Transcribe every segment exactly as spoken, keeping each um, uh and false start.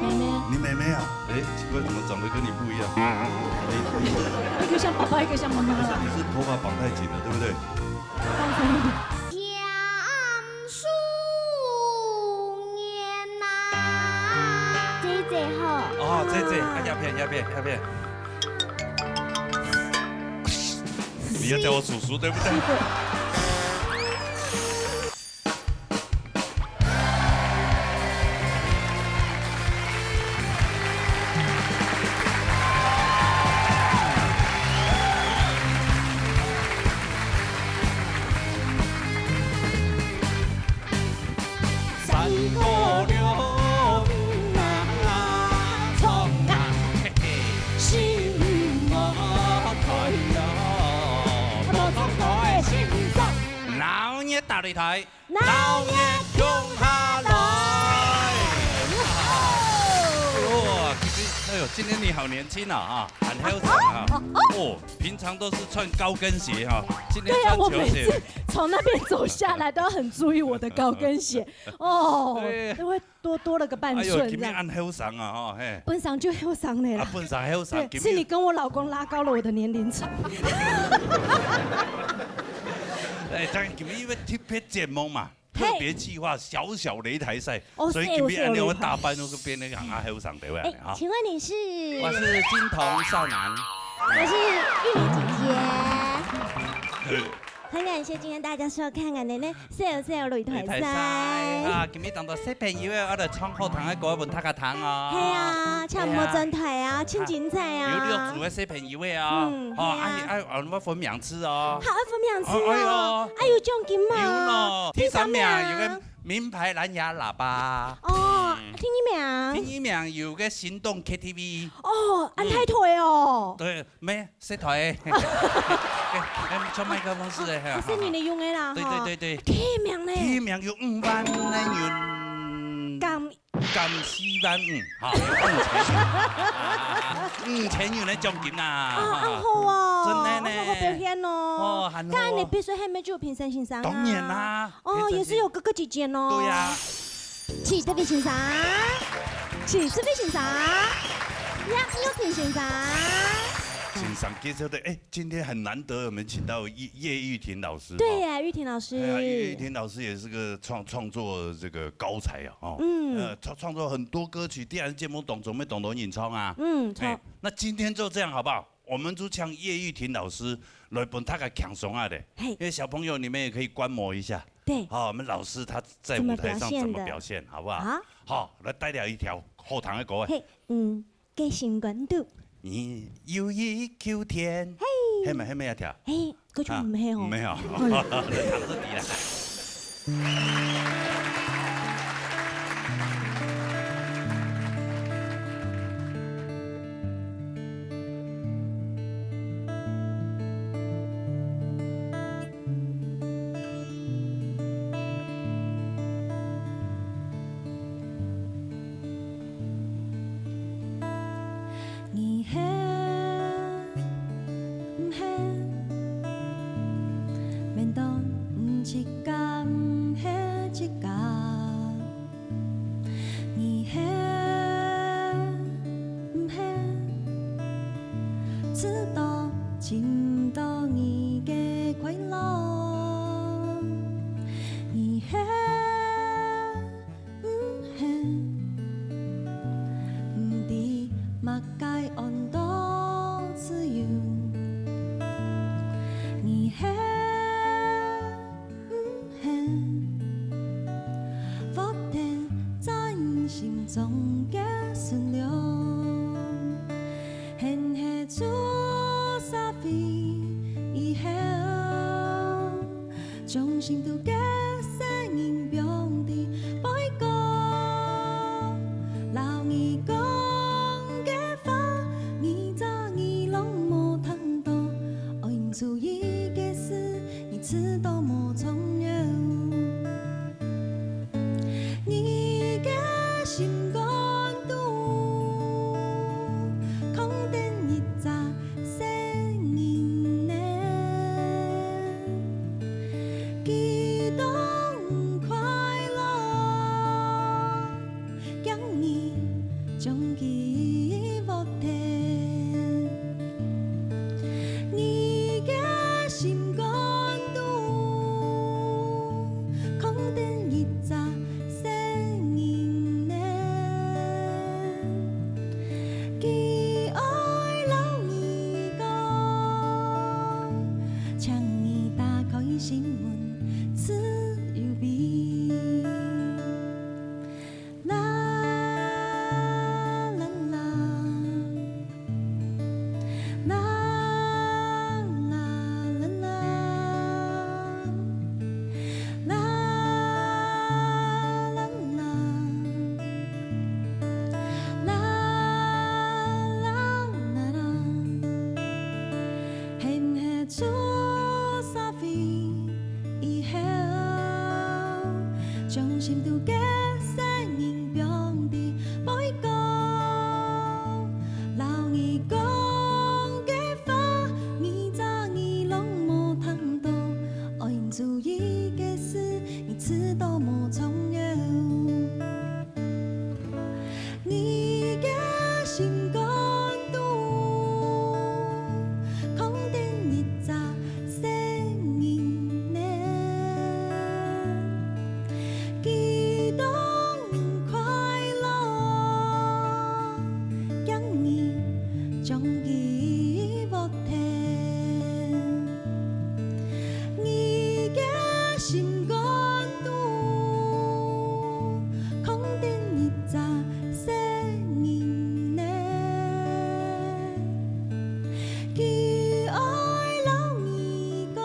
妹妹。你妹妹啊？哎，奇怪，怎么长得跟你不一样？你，你是，一个像爸爸，一个像妈妈。不是，你是头发绑太紧了，对不对？放松一点。姐姐吼。哦，姐姐，啊，鸦片，鸦片，鸦片。你要叫我叔叔，对不对？三姑娘啊，唱啊，嘿嘿，心无开咯，无唱歌个先生。闹热大擂台，闹热共下来。哇，其实，哎呦，今天你好年轻啊，啊，很后生啊。哦，平常都是穿高跟鞋哈，今天对啊，穿球鞋。我每次从那边走下来都要很注意我的高跟鞋。哦，对。都会多多了个半哎呦，寸这样。今天恁后生啊，吼，嘿。本身就后生的啦。啊，本身后生，对，今天是你跟我老公拉高了我的年龄层。哎，当然，今天因为特别节目嘛，嘿。特别企划小小擂台赛，哦，所以今天恁样个打扮，是，是，是。就变得很后生，对不对？哎，哈。请问你是？我是金童少男。我是玉玲姐姐。很感谢今天大家收看俺的呢，小小擂台赛。擂台赛啊，今日當多小朋友个，我來唱好聽个歌分大家聽哦。係啊，請莫轉台啊，真精彩啊。有六組个小朋友个哦，嗯，哦，係啊。啊，啊，我分名次哦。好，分名次哦。哦，哎喲。啊，有獎金嗎？有咯，第三名有个名牌蓝牙喇叭。哦，嗯。第二名？第二名有个行动K T V。哦，恁大台哦。嗯。對， 咩？細台个。哎，哎，像麥克風似的，哦，哈，哦，細人仔用个啦，對，吼。對，對，對。第一名呢？第一名有五萬个銀。減減四萬五，哈，五千銀。五千銀个獎金啦，啊，哈，哈。恁好哦，真的呢。恁好表現哦。哦，很好哦。該你必須還沒有評審先生啊。當然啦，哦，評審先，也是有哥哥姐姐哦。對呀。 徐德偉先生，徐德偉先生，楊友廷先生。先生介绍的，哎，今天很难得，我们请到叶，叶玉婷老师，对呀，哈。玉婷老师。哎呀，叶玉婷老师也是个创，创作这个高才啊，哦。嗯。呃，创，创作很多歌曲，电视节目当中乜当多人唱啊。嗯，哎，唱。那今天就这样好不好？ 我们就请叶玉婷老师来分大家轻松下咧。嘿。因为小朋友你们也可以观摩一下。对。好，我们老师他在舞台上怎么表现，怎么表现的？好不好？啊。好，来带来一条好听的歌。嘿，嗯，个心肝肚。你有一秋天。嘿。嘿没，嘿没要跳。嘿，歌曲啊，没有。没有。好了。来，躺这底啦。你係毋係？免當毋自家，毋係自家。 你係毋係？知道尋到你个快樂。你係毋係？毋知麼个安到自由。你係 毋係，活得在你心中个存量，現係出社會以後，將心肚个細人放在背後，摎你講个話，你早已攏無聽到，愛注意个事， 你知道無重要。你个心肝肚，空等一隻細人仔，佢當快將心肚个聲音放在背角，摎你講个話，你早已攏無聽到，愛注意个事，你知道無重要。你个心肝肚， 空等一隻細人仔，佢當快樂，驚你將佢㧒忒。你个心肝肚，空等一隻細人仔， 佢愛摎你講，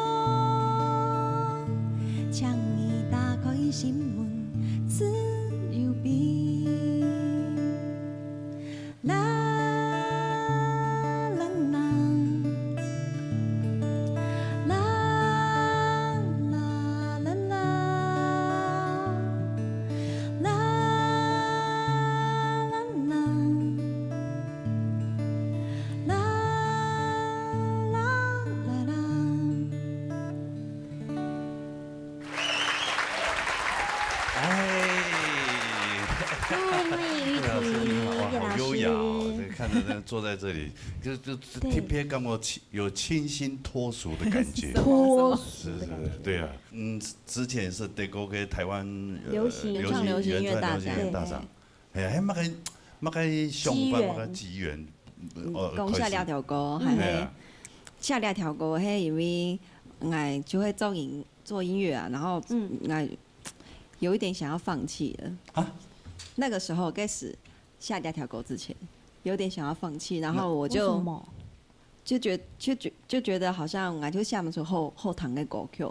請你打開心門，自由飛。啦啦啦，啦啦啦啦，啦啦啦。 啦啦啦啦。哎，哎，欢迎玉婷，对啊，声音好，哇，好优雅哦！玉老师。这看着那坐在这里，就，就，就对。特别感觉清，有清新脱俗的感觉。脱俗的感觉。是，是，是，对啊。嗯，之前是德国跟台湾，呃，流行，原创流行音乐大奖。原创流行音乐大奖。对。 哎呀，迄么个，么个想法，机缘。么个机缘，嗯，呃，讲写这条歌，开始。还是，嗯。系啊。写这条歌，系因为，哎，就会做音，做音乐啊，然后，嗯。哎，有一点想要放弃了。啊？那个时候开始写这条歌之前，有点想要放弃，然后我就，为什么？就觉，就觉，就觉得好像，哎，就写不出好，好听的歌曲。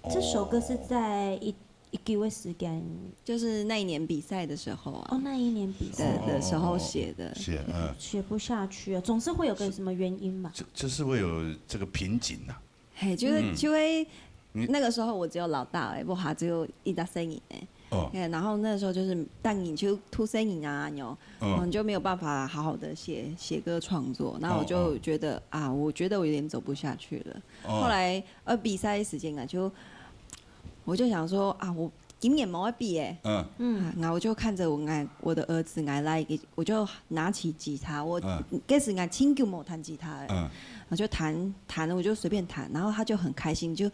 这首歌是在一，一个月时间。就是那一年比赛的时候啊。哦，那一年比赛。的，的时候写的。哦，哦，哦，是，嗯。写不下去啊，总是会有个什么原因嘛。就，就是会有这个瓶颈啊。嘿，就是，嗯。就会，你那个时候我只有老大而已，我还只有一大声音哎。哦。对，然后那时候就是，但你就出声音啊，有，嗯。嗯，就没有办法好好地写，写歌创作。那我就觉得，哦，哦。啊，我觉得我有点走不下去了。哦。后来，呃，比赛的时间啊，就，我就想说，啊，我今年没有比耶。嗯。嗯。啊，然后我就看着我，我的儿子，我就拿起吉他，我，嗯。那时我真久没弹吉他了。嗯。然后就弹，弹，我就随便弹，然后他就很开心，就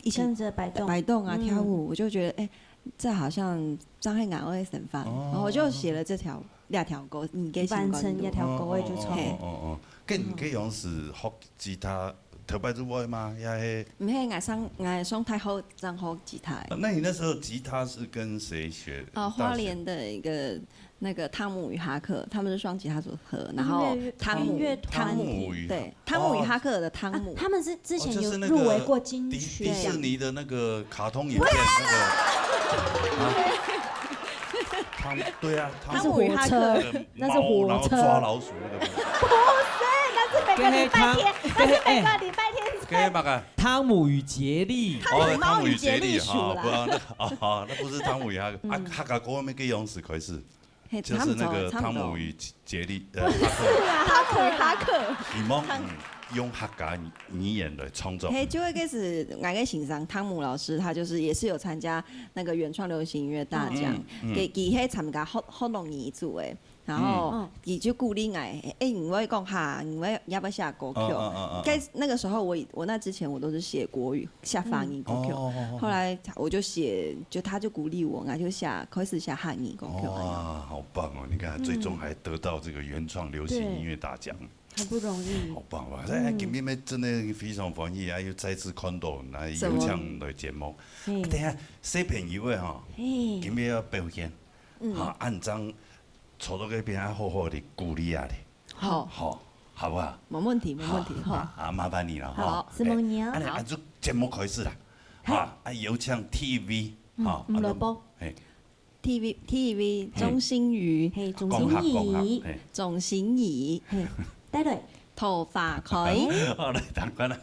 一起跟着摆动。摆动啊，嗯。跳舞，我就觉得，哎，这好像张惠雅的想法，哦。然后我就写了这条，两条歌，你给完成一条歌，我也就唱。哦，哦，哦，哦。跟你这样是学吉他，头摆就会吗？也是。毋系，我上，我上大学正学吉他的。那你那时候吉他是跟谁学？哦，大学。花莲的一个 那个汤姆与哈克，他们是双吉他组合，然后音乐，汤姆，音乐团体。汤姆与，对，汤姆与哈克的汤姆。啊，他们是之前有入围过金曲奖。哦，就是那个迪，迪士尼的那个卡通影片，那个，啊，汤，对啊，汤姆。那是火车，那个猫，那是火车。然后抓老鼠那个。不是，那是每个礼拜天，那是每个礼拜天在。该，该，该，汤姆与杰利。汤姆猫与杰利鼠啦。哦，汤姆与杰利，好，不，那，哦，好，那不是汤姆与哈克。啊，嗯。哈克歌那个样式可以是。 嘿，就是那个汤姆与杰利，呃，哈克。汤姆与哈克。你们，嗯，用客家语言来创作。嘿，就会开始，我个先生汤姆老师，他就是也是有参加那个原创流行音乐大奖，嗯，嗯。佢，佢去参加好，好容易组诶，然后嗯。佢就鼓励我，诶，你会讲哈，你会，要不要写歌曲？嗯，嗯，嗯，嗯，嗯。该，那个时候我已，我那之前我都是写国语， 写華語歌曲。嗯。哦，哦，哦，哦。後來我就寫，就他就鼓勵我，我就寫，開始寫客語歌曲。哇，好棒哦！你看，最終還得到這個原創流行音樂大獎。嗯。對。好不容易。好棒啊！嗯。哎，今日真的非常歡喜啊，又再次看到，來，有請來節目。什麼？嘿。等一下，小朋友的哈，嘿。今日要表現，嗯。哈，恁樣坐到該邊啊，好好地鼓勵啊咧。 好。好，好不好？沒問題，沒問題，好，好。啊，啊，麻煩你了，哈。好。什麼呀？哎，啊，就節目開始了，好。哈，啊，有請T V，嗯，哈，嗯，啊，來報。嘿。T V，T V，嘿。鍾欣怡。嘿，鍾欣怡。講客，講客，嘿。鍾欣怡。嘿，帶來。桃花開。好，來，趕快來。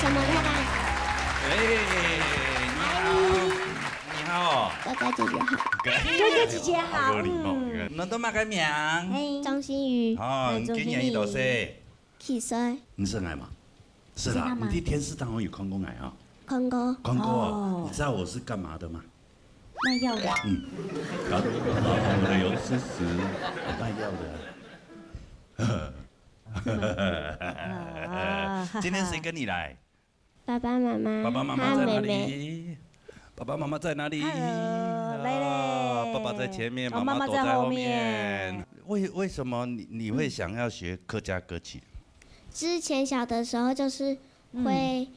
什么太太？哎，你好，你好。哥哥姐姐好。哥哥姐姐好，好有礼貌。嗯。你等做麼个名？嘿。鍾欣瑜。哦，你今年幾多歲？七歲。你識𠊎嗎？是啦，是他嗎？你在電視當中有看過𠊎啊？看過。看過啊？哦。你知道我是幹嘛的嗎？賣藥的。嗯，啊，我們的有事实，賣藥的。是嗎？啊，今天誰跟你來？爸爸妈妈，爸爸妈妈在哪里？还有妹妹。爸爸妈妈在哪里？Hello，来嘞。啊，爸爸在前面，哦，妈妈躲在后面。妈妈在后面。为，为什么你，你会想要学客家歌曲？之前小的时候就是会，嗯。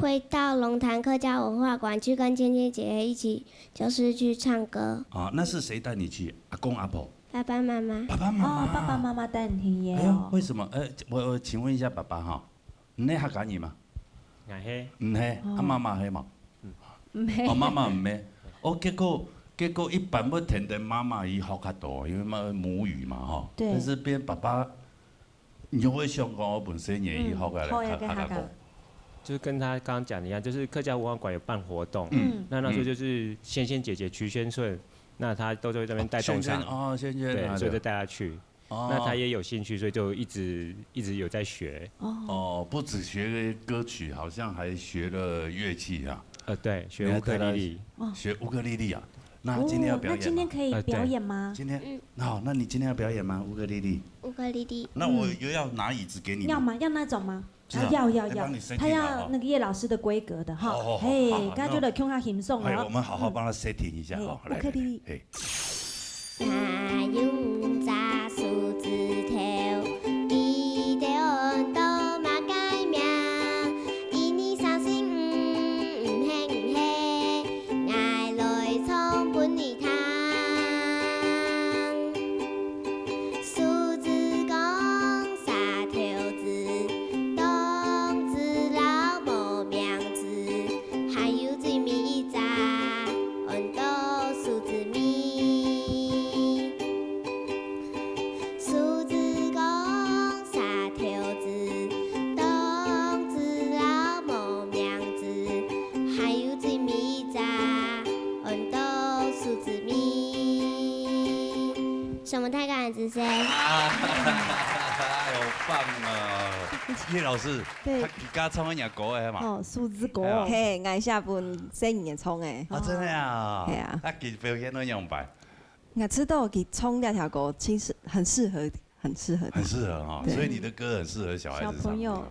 会到龙潭客家文化馆去跟芊芊姐姐一起，就是去唱歌。啊，那是谁带你去？阿公阿婆？爸爸妈妈。爸爸妈妈。哦，爸爸妈妈带你去耶哦。哎呦，为什么？呃，我，我请问一下爸爸哈，你客家人吗？𠊎係。毋係，啊，哦。媽媽係無？毋係。哦，媽媽毋係。哦，結果，結果一般會聽到媽媽去學較多，因為嘛，母語嘛，吼。對。但是變爸爸，你就會想講，我本身也去學个，嗯，學个客家歌。客家歌。就是跟他刚刚讲的一样，就是客家文化馆有办活动，嗯。那那时候就是芊芊姐姐、徐宣顺，那他都会在那边带动唱。哦，芊芊，哦，芊芊，对，好的。所以就带他去。 哦。那他也有兴趣，所以就一直，一直有在学。哦。哦，不只学歌曲，好像还学了乐器啊。呃，对，学乌克丽丽。你还带他学乌克丽丽啊？那今天要表演吗？哦，那今天可以表演吗？呃，对。今天，嗯。那好，那你今天要表演吗？乌克丽丽？乌克丽丽。那我又要拿椅子给你吗？要吗？要那种吗？ 是啊，要，要，要，要。要帮你setting好，他要那个叶老师的规格的哈。好，好，好，嘿，好，好，那我们好好帮他setting一下，嘿，好，来，乌克丽丽。来，来，嘿。三用隻手指頭，佢兜安到麼个名？一二三四五，毋係，毋係，𠊎來唱分你聽。 手指公、舌頭指、中指摎無名指，還有最尾一隻，安到手指尾。手指公、舌頭指、中指摎無名指，還有最尾一隻，安到手指尾。 什么太感之声？啊，好棒哦！叶老师，对。他自家唱个歌个嘛？哦，手指公。哎呀。嘿，𠊎寫分細人仔唱个。啊，真的啊？嘿啊。啊，佢表现到仰般？𠊎知道佢唱這條歌，其實很適合，很適合他。很適合哈，对。所以你的歌很適合小孩子唱，小朋友。对吧？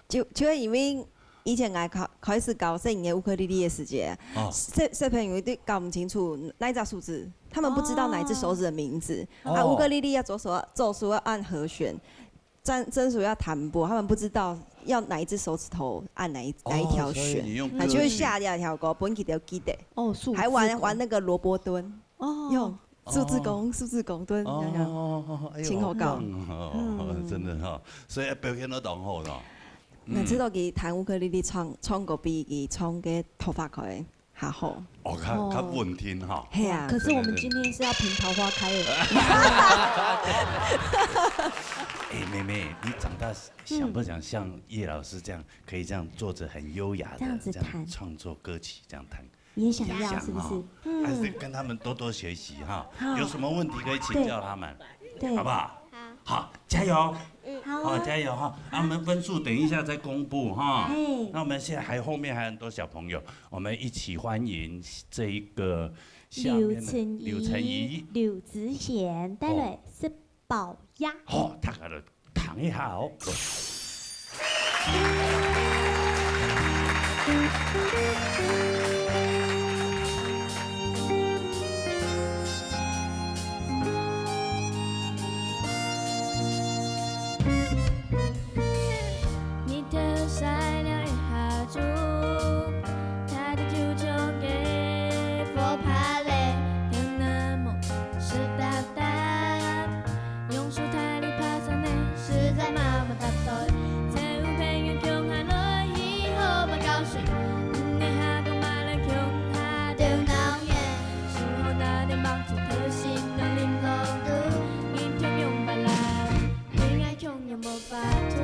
就，就因為 以前𠊎開，開始教細人仔烏克麗麗个時節，哦。小，小朋友都搞毋清楚哪一隻手指，他們不知道哪一隻手指的名字。哦。啊，烏克麗麗要左手，左手要按和弦，正，正手要彈撥，他們不知道要哪一隻手指頭按哪一，哪一條弦，哦，所以你用歌曲。啊，就會寫這條歌，分佢兜記得。哦，手指公。還玩，玩那個蘿蔔蹲。哦。用 手指公，哦。手指公，對，哦，這樣。哦，哎喲，真好搞。好棒哦，嗯。真的哈，所以表现得當好咯。嗯。𠊎知道佢彈烏克麗麗唱，唱歌比佢唱个桃花開較好。哦，較，哦。較穩定哈。嘿啊。可是我們今天是要評桃花開耶。哎，妹妹，你长大想不想像叶老师这样，可以这样坐着很优雅地这样弹。这样子这样创作歌曲，这样弹？ 也想要，也想哈，是不是？嗯。还是跟他们多多学习哈，好。有什么问题可以请教他们，对。对。好不好？好。好，加油。嗯。好啊。好，加油哈。啊，我们分数等一下再公布哈。嘿。那我们现在还，后面还有很多小朋友，我们一起欢迎这一个下面的柳晨怡、柳晨怡。柳子贤，带来哦。是 宝呀。好，大家來聽一下哦。日頭曬了一下晝，大地就像个火把咧，天那麼濕答答。 用手大力拍打呢，實在無法度。這有朋友共下來，好無搞水。毋係下講嘛來共下鬥鬧熱，手好拿點幫助，頭先都淋落肚，人共樣發爛，戀愛共樣無法度。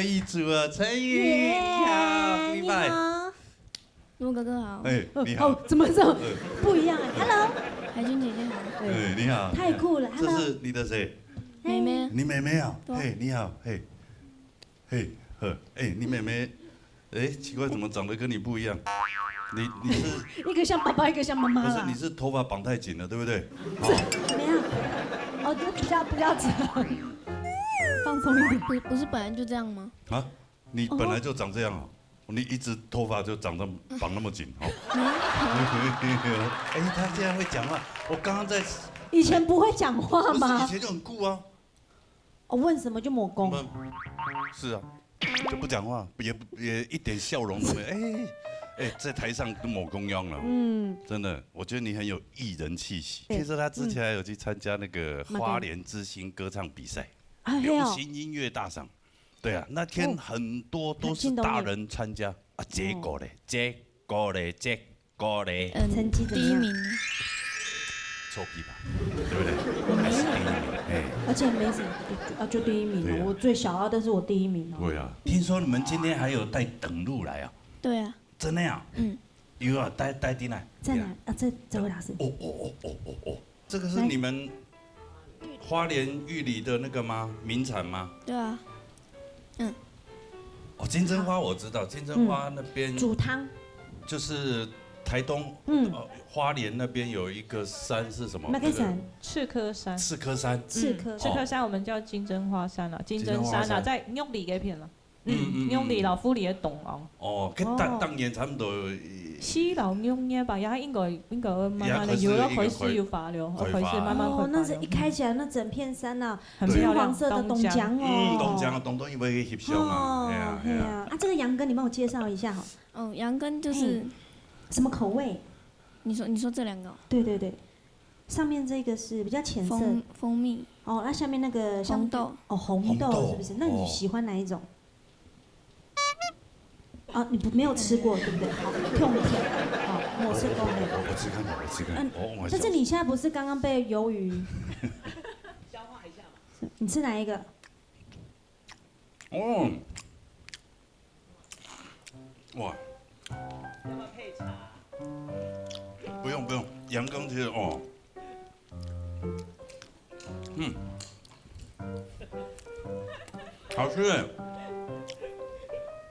一组啊，陈宇，耶，你好，你好。你好。 陆哥哥好。哎，你好。哦，怎么这么不一样啊？Hello。海军姐姐好。哎，你好。太酷了，Hello。这是你的谁？妹妹。你妹妹啊？对啊。嘿，你好，嘿，嘿，呵，哎，你妹妹，哎，奇怪，怎么长得跟你不一样？你，你是一个像爸爸，一个像妈妈啦。不是，你是头发绑太紧了，对不对？好。没有。哦，就比较，比较直。放松一点。不，不是本来就这样吗？啊？ 你本来就长这样哦，你一直头发就长这么，绑那么紧哦。哎，他现在会讲话，我刚刚在，以前不会讲话吗？不是，以前就很酷啊。哦，问什么就猛攻。那么，是啊，就不讲话，也不，也一点笑容都没有。哎，哎，在台上都猛攻样了。嗯。真的，我觉得你很有艺人气息。对。听说他之前还有去参加那个花莲之星歌唱比赛，哎，流行音乐大赏。 对啊，那天很多都是大人参加啊，结果嘞，结果嘞，结果嘞，嗯，成绩怎么样？第一名。臭屁吧，对不对？还是第一名，哎。而且没什么，啊，就第一名哦，对啊。我最小啊，但是我第一名哦。对啊，听说你们今天还有带等路来啊？对啊。真的呀？嗯。有啊，带，带进来。在哪？啊，这，这位老师。哦，哦，哦，哦，哦，哦。 这个是你们花莲玉里的那个吗？名产吗？对啊。嗯。哦，金针花我知道，金针花那边煮汤。就是台东，嗯。呃，花莲那边有一个山是什么？那个山。那个赤科山。赤科山。赤科。赤科山我们叫金针花山啊，金针山啊，金针花山。在玉里那片了。 嗯，嗯，嗯，玉里老虎里个东哦。哦，跟当，哦。当年差不多，呃，四六六年吧，也应该，应该慢慢的，也开始，有了开始有发了，一个开，开发。开始慢慢开发了。哦，那是一开起来，那整片山啊，很漂亮，金黄色的东江哦。嗯，东江啊，东江因为翕相啊，哦，哎呀，哎呀。哎呀，啊，这个羊羹你帮我介绍一下好。哦，羊羹就是，嘿，什么口味？你说，你说这两个哦？对，对，对。上面这个是比较浅色。蜂，蜂蜜。哦，那下面那个香，红豆。哦，红豆，红豆，是不是？那你喜欢哪一种？哦。 啊，你不，没有吃过，对不对？好，痛甜。好，我吃过。我，我，我吃看看，我吃看看。嗯，我，我但是你现在不是刚刚被鱿鱼？消化一下嘛。你吃哪一个？哦。哇。要不要配茶？不用，不用，羊羹其实，哦。 嗯，好吃哎。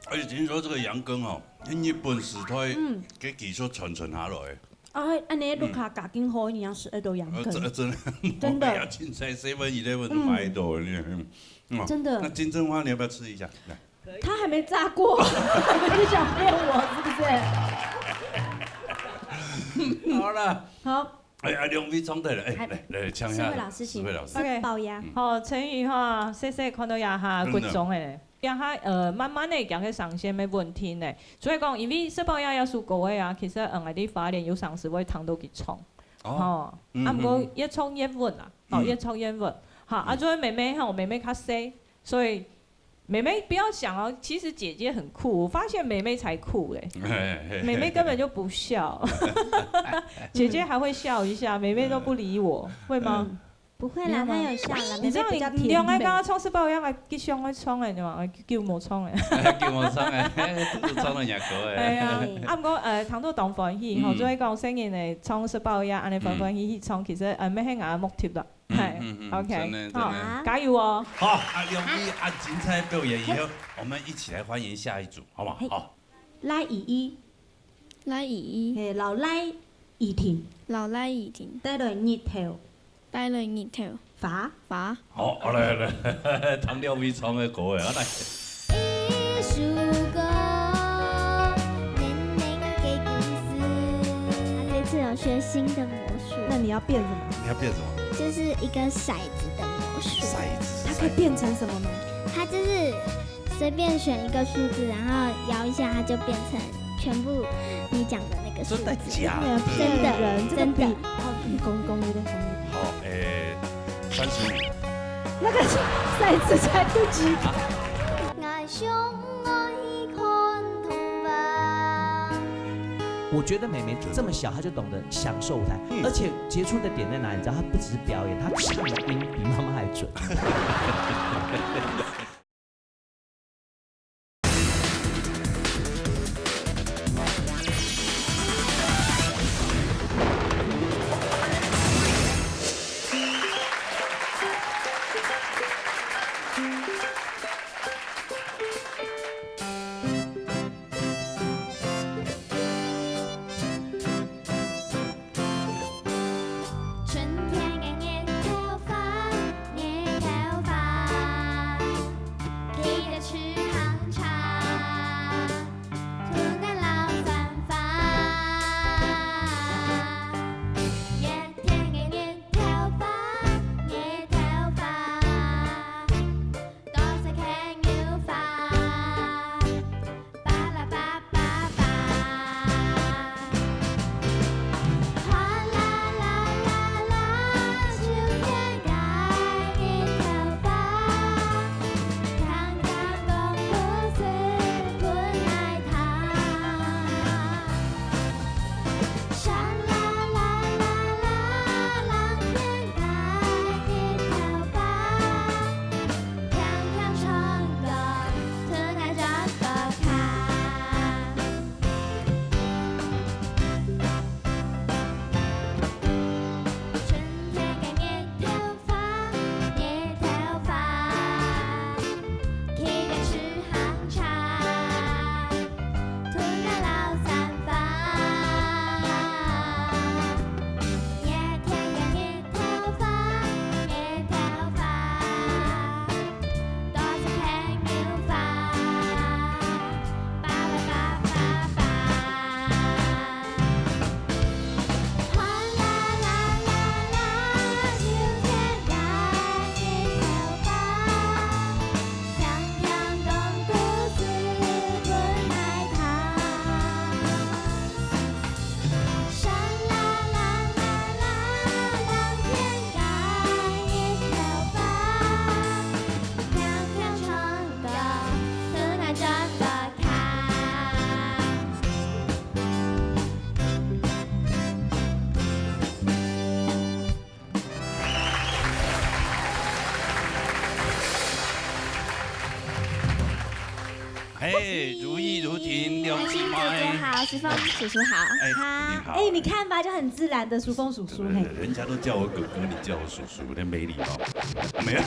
而且听说这个羊羹哦，是日本时代，嗯，个技术传承下来的。啊，恁呢，嗯，屋下家境好，一定要食得到羊羹。呃，真，真的，真的。我也凊彩seven eleven都买得到的，嗯，嗯，哦，真的。那金针花你要不要吃一下？来。他还没炸过，你想骗我是不是？好了。好。 哎，啊，两位唱得了，哎，嗨。来，来，唱一下。四位老师，请。四位老师。OK。食飽呀。嗯。好，陈宇哈，細細看到這下，真的。骨中的咧。這下，呃，慢慢的，佢个聲線會穩定咧。所以講，因為食飽呀，這首歌个啊，其實，嗯，𠊎在花蓮有常時會聽到佢唱。哦。吼，嗯，啊，毋過，嗯，嗯。越唱越穩啦，吼，嗯。越唱越穩。哈，啊，嗯。所以妹妹吼，妹妹較細，所以 妹妹不要想哦，其實姐姐很酷，我發現妹妹才酷欸。嘿，嘿，嘿。妹妹根本就不笑，姐姐還會笑一下，妹妹都不理我，會嗎？嗯，不會啦，沒有嗎？她有笑啦，你知道你，妹妹比較甜美。你兩個剛剛唱食飽樣，還繼續愛唱欸，對嗎？還繼續無唱欸。繼續無唱欸，嘿，繼續唱到若高欸。哎呀，嘿。啊，毋過，呃，聽到當歡喜吼，嗯。所以講，細人仔唱食飽樣，恁呢歡歡喜喜唱，其實，呃，乜係𠊎目的啦。 嗯，係，嗯，嗯，OK，真的，真的。好，加油哦。好，啊，兩位恁精彩表演以後，我們一起來歡迎下一組，好不好？嘿。好。賴依依。賴依依。嘿，老賴依婷。老賴依婷。帶來日頭。帶來日頭。花。花。好，好，來，來，聽兩位唱个歌欸，好，來。一首歌，綿綿个故事。他這次有學新的魔術。那你要變什麼？你要變什麼？就是一個骰子的魔術。骰子。它可以變成什麼呢？它就是隨便選一個數字，然後搖一下，它就變成全部你講的那個數字。真的假的？真的，騙人，這個比，真的。哦，你公公有點恐怖。好，欸，三十五。那個骰子才不及格。啊。 我覺得妹妹這麼小，她就懂得享受舞台，嗯。而且傑出的點在哪裡？你知道，她不只是表演，她唱的音比媽媽還準。哎，如意如婷，两姊妹。好，淑凤叔叔好。哎，你好。哎，你看吧，就很自然的淑凤叔叔，嘿。对，人家都叫我哥哥，你叫我叔叔，有点没礼貌。没有，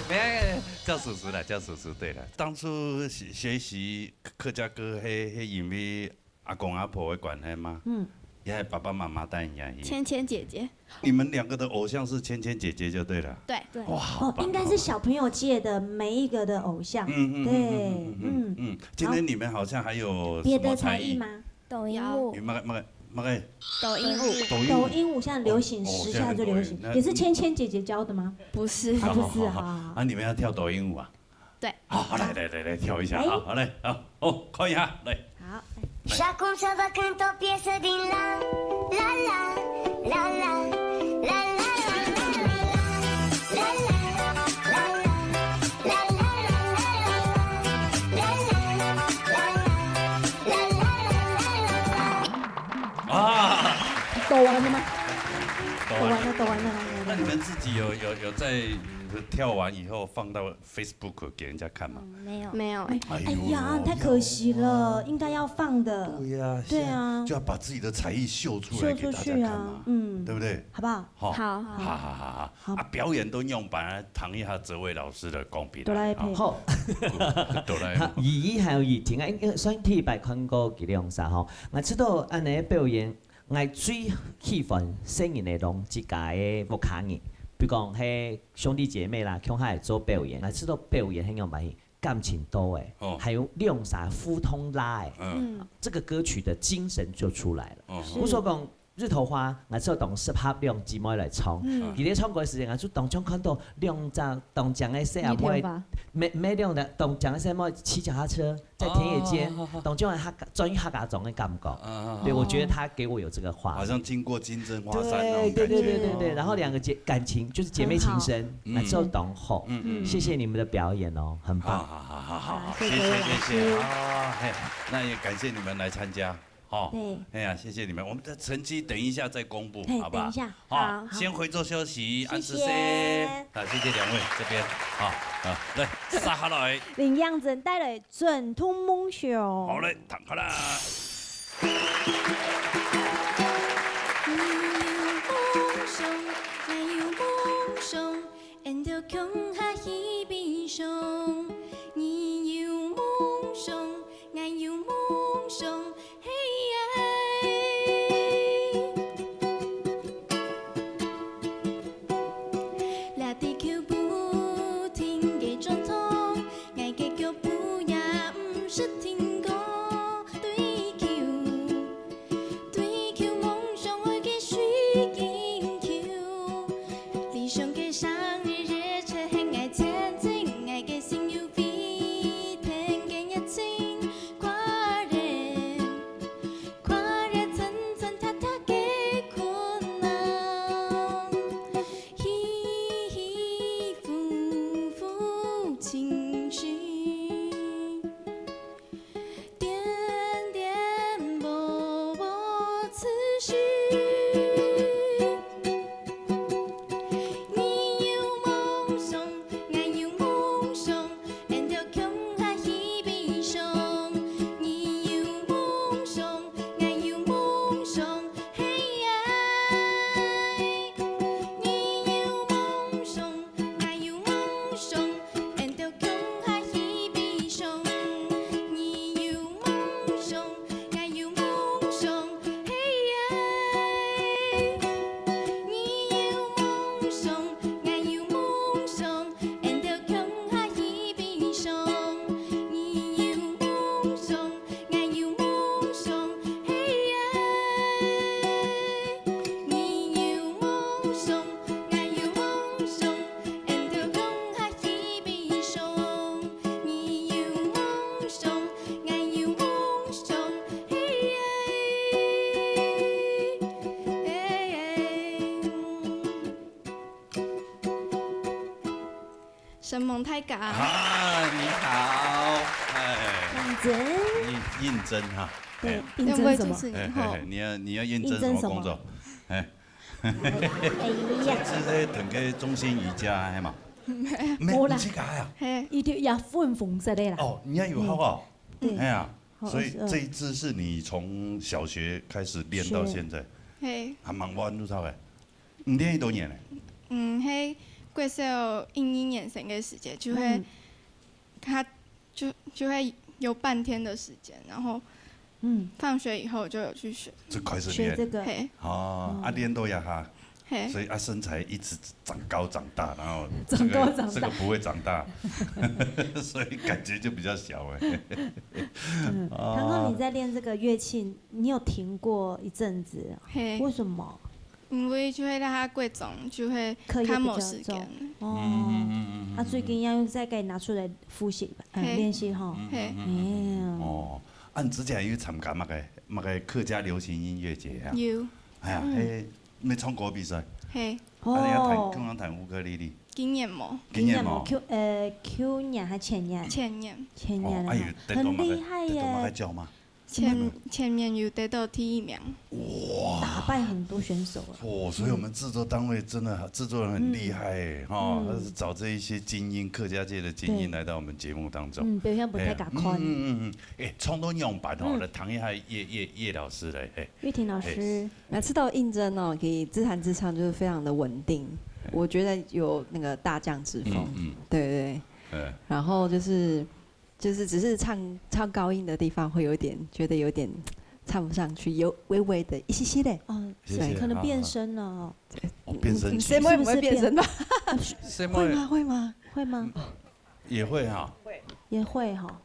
没有，叫叔叔啦，叫叔叔。对了，当初学，学习客家歌，嘿，嘿，因为阿公阿婆的关系吗？嗯。也是爸爸妈妈带你啊去。芊芊姐姐。你们两个的偶像是芊芊姐姐就对了。对。对。哇，好棒，哦，应该是小朋友界的每一个的偶像。嗯，嗯，嗯，对，嗯，嗯，嗯，嗯。嗯，今天你们好像还有别的才艺吗？什么才艺？抖音舞。有没有，没有，没有？抖音舞。抖音舞。抖音舞现在流行，哦，时下最流行，哦，现在很多人，那也是芊芊姐姐教的吗？不是。啊，不是啊。好，好，好。啊，你们要跳抖音舞啊？对。好，好，来，来，来，来，跳一下，哎。好，好，来，好，哦，看一下，来。好。 啊。抖完了吗？抖完了。抖完了，抖完了，来，来，来。那你们自己有，有，有在跳完以后放到Facebook给人家看吗？嗯，没有。没有哎。哎呦，哎呀，太可惜了，要啊。应该要放的。对呀，对啊。现在就要把自己的才艺秀出来给大家看嘛，秀出去啊，嗯。对不对？好不好？好。好。好，好，好，好。好。啊，表演都用完了，谈一下哲伟老师的公平。哆啦A P。好。哆啦A P。怡怡還有怡婷啊，應該算第一擺看過佢兩儕吼。𠊎知道恁樣表演，𠊎最喜歡細人仔攏自家个屋下人，比如講係兄弟姐妹啦，共下來做表演，𠊎知道表演係樣般，感情多誒，哦。還有兩儕互動啦誒，嗯。嗯。這個歌曲的精神就出來了。哦。比如說講， 日頭花，𠊎就當適合兩姊妹來唱。嗯。佢等唱歌个時間，𠊎就當像看到兩隻當靚个細阿妹，一條吧。沒，沒兩隻當靚个細妹騎腳踏車在田野間，哦，好，好，好。當像客家，轉去客家庄个感覺。啊，啊，啊。對，我覺得他給我有這個畫面。好像經過金針花山那種感覺。對，對，對，對，對，哦。然後兩個姐，感情，就是姐妹情深，很好。嗯。那就當好。嗯，嗯，嗯。謝謝你們的表演哦，很棒。好，好，好，好，好，好，好，謝謝，謝謝，謝謝。謝謝。啊，嘿，那也感謝你們來參加。 好，對。哎呀，謝謝你們，我們的成績等一下再公布，嘿，好不好？等一下。好，好，好。先回座休息，謝謝。安息些。啊，謝謝兩位，這邊，好，啊，來，接下來。林昴嶸帶來《轉動夢想》。好嘞，打開啦。你有夢想，𠊎有夢想， 俺兜共下去飛翔。你有夢想，𠊎有夢想，嘿呀嘿。這地球不停个轉動，𠊎个腳步也毋識停過。追求，追求夢想愛个水晶球。 理想个生日，熱切喊𠊎前進，𠊎个心有飛騰个熱情，跨越，跨越層層疊疊个困難，起起伏伏情緒。 點點簸簸持續。你有夢想，𠊎有夢想，俺兜共下去飛翔。你有夢想，𠊎有夢想，嘿呀！你有夢想， 𠊎有夢想，俺兜共下去飛翔。你有夢想，𠊎有夢想，嘿呀！你有夢想，𠊎有夢想，俺兜共下去飛翔。你有夢想， 𠊎有夢想，嘿呀！你有夢想，𠊎有夢想，俺兜共下去飛翔。你有夢想，𠊎有夢想，嘿呀！ 承蒙大家。啊，你好，哎。認真。認，認真哈。對，哎。認真什麼？兩位主持人好。哎，哎，哎，你要，你要認真什麼工作？認真什麼？哎。哎呀。這，這是等个中心瑜伽，哎嘛。無啦。毋係自家啊？係。佢就也粉紅色个啦。哦，你也有學哦？對。哎呀，好，所以這一支是你從小學開始練到現在？係。還蠻晚就學个。你練幾多年呢？嗯，係國小一二年生个時節，就會，嗯。他就，就會有半天的時間，然後，嗯。放學以後就有去學。就開始練。學這個。係。哦，啊，練到這下。 係。所以啊，身材一直長高長大，然後這個，長高長大。這個不會長大，所以感覺就比較小哎。嗯，哦。剛剛你在練這個樂器，你有停過一陣子，係。為什麼？因為就會讓他過重，就會課業比較重。較沒時間。哦。嗯，嗯，嗯，嗯，嗯。啊，最近要再給拿出來複習吧，呃，係。練習哈。嗯，嗯，嗯，嗯。哎呀。哦，啊，你之前有參加麼个，麼个客家流行音樂節啊？有。哎呀，嗯。嘿， 你唱歌比賽？係。啊，你也彈，哦。剛剛彈烏克麗麗？今年無。今年無？今年無，舊，呃，舊年還前年？前年。前年啊。哦，啊，有得到麼个，很厲害耶。得到麼个獎嗎？前，前年有得到第一名。哇。打敗很多選手啊。哦，所以我們製作單位真的，製作人很厲害耶，嗯。哈，嗯。他是找這一些精英，客家界的精英，對。來到我們節目當中。嗯，表現不太敢看。哎，嗯，嗯，嗯，嗯。哎，唱到仰般哦，嗯。來談一下葉，葉，葉老師嘞，哎。玉婷老師。哎。 那這道應徵哦，可以自彈自唱，就是非常的穩定，對。我覺得有那個大將之風，嗯，嗯。對，對，對。嗯。然後就是，就是只是唱，唱高音的地方會有一點，覺得有點唱不上去，有微微的一些些的。哦，謝謝，對。可能變聲了哦。哦，變聲器。你細妹不會變聲吧？是不是變，啊，是，細妹。會嗎？會嗎？會嗎？嗯。 也會哈。也會哈。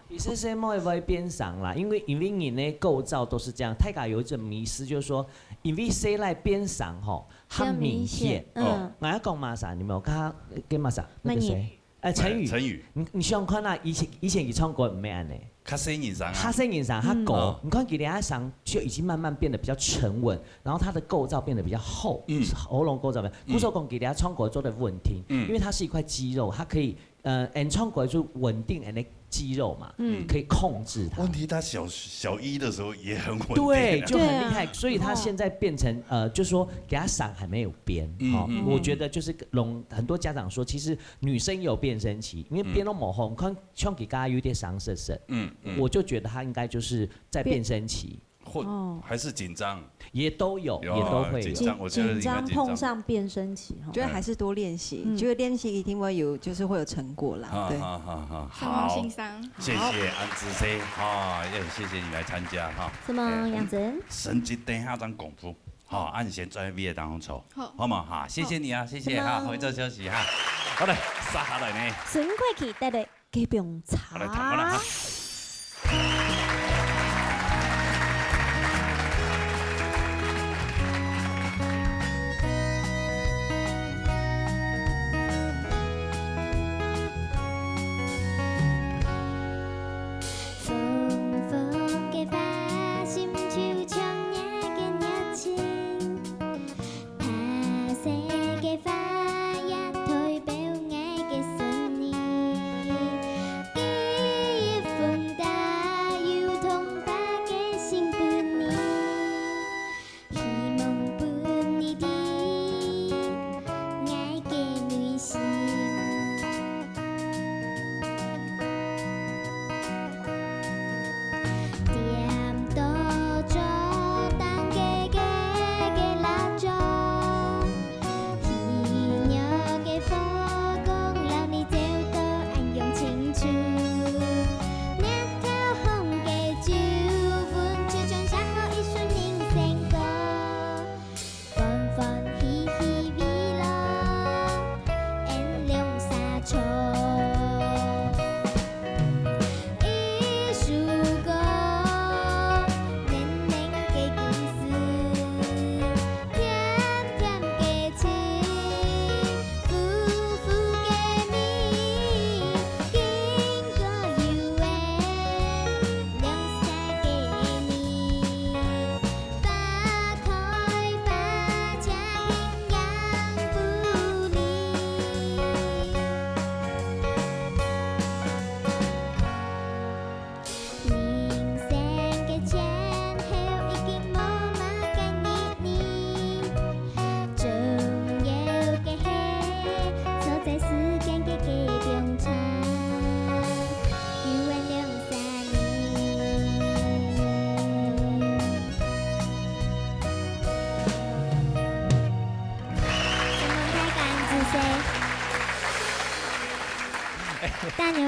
其實細妹會變聲啦，因為，因為人的構造都是這樣。大家有一種迷思，就是說，因為細倈變聲吼，較明顯。較明顯，嗯。哦。𠊎要講麼儕，你們有看，跟麼儕？那個誰？麼人？哎，陳宇。哎，陳宇。你，你想看啊，以前，以前佢唱歌毋係恁呢。較細人聲啊。較細人聲，較高。嗯。哦。你看佢這下聲就已經慢慢變得比較沉穩，然後他的構造變得比較厚，嗯。喉嚨構造變。嗯。故所講佢這下唱歌做得穩定，嗯。因為它是一塊肌肉，它可以 呃，恁樣唱歌就穩定恁樣肌肉嘛，嗯。可以控制它。問題他小，小一的時候也很穩定啊。對，就很厲害，對啊。所以他現在變成，呃，就說給他嗓還沒有變，嗯，哦，嗯，嗯。我覺得就是讓很多家長說，其實女生有變聲期，因為變到某吼，嗯。你看像佢剛剛有點傷神神，嗯，嗯。我就覺得他應該就是在變聲期。變 或，哦。還是緊張？也都有，有，也都會有。緊張，我覺得應該緊張。緊張碰上變聲期，吼。覺得還是多練習，嗯。就練習一定會有，就是會有成果啦，好，對。好，好，好，好。好，先生。謝謝安子C，哈，也謝謝你來參加，哈。什麼，哎，楊子？成績等一下正公布，哈，啊，你先坐在位子當中坐，好。好嗎？哈，謝謝你啊，好。謝謝哈，什麼？回頭休息哈。好嘞，接下來呢？沈慧琪帶來 雞枋茶。好，來，聽看啦，哈。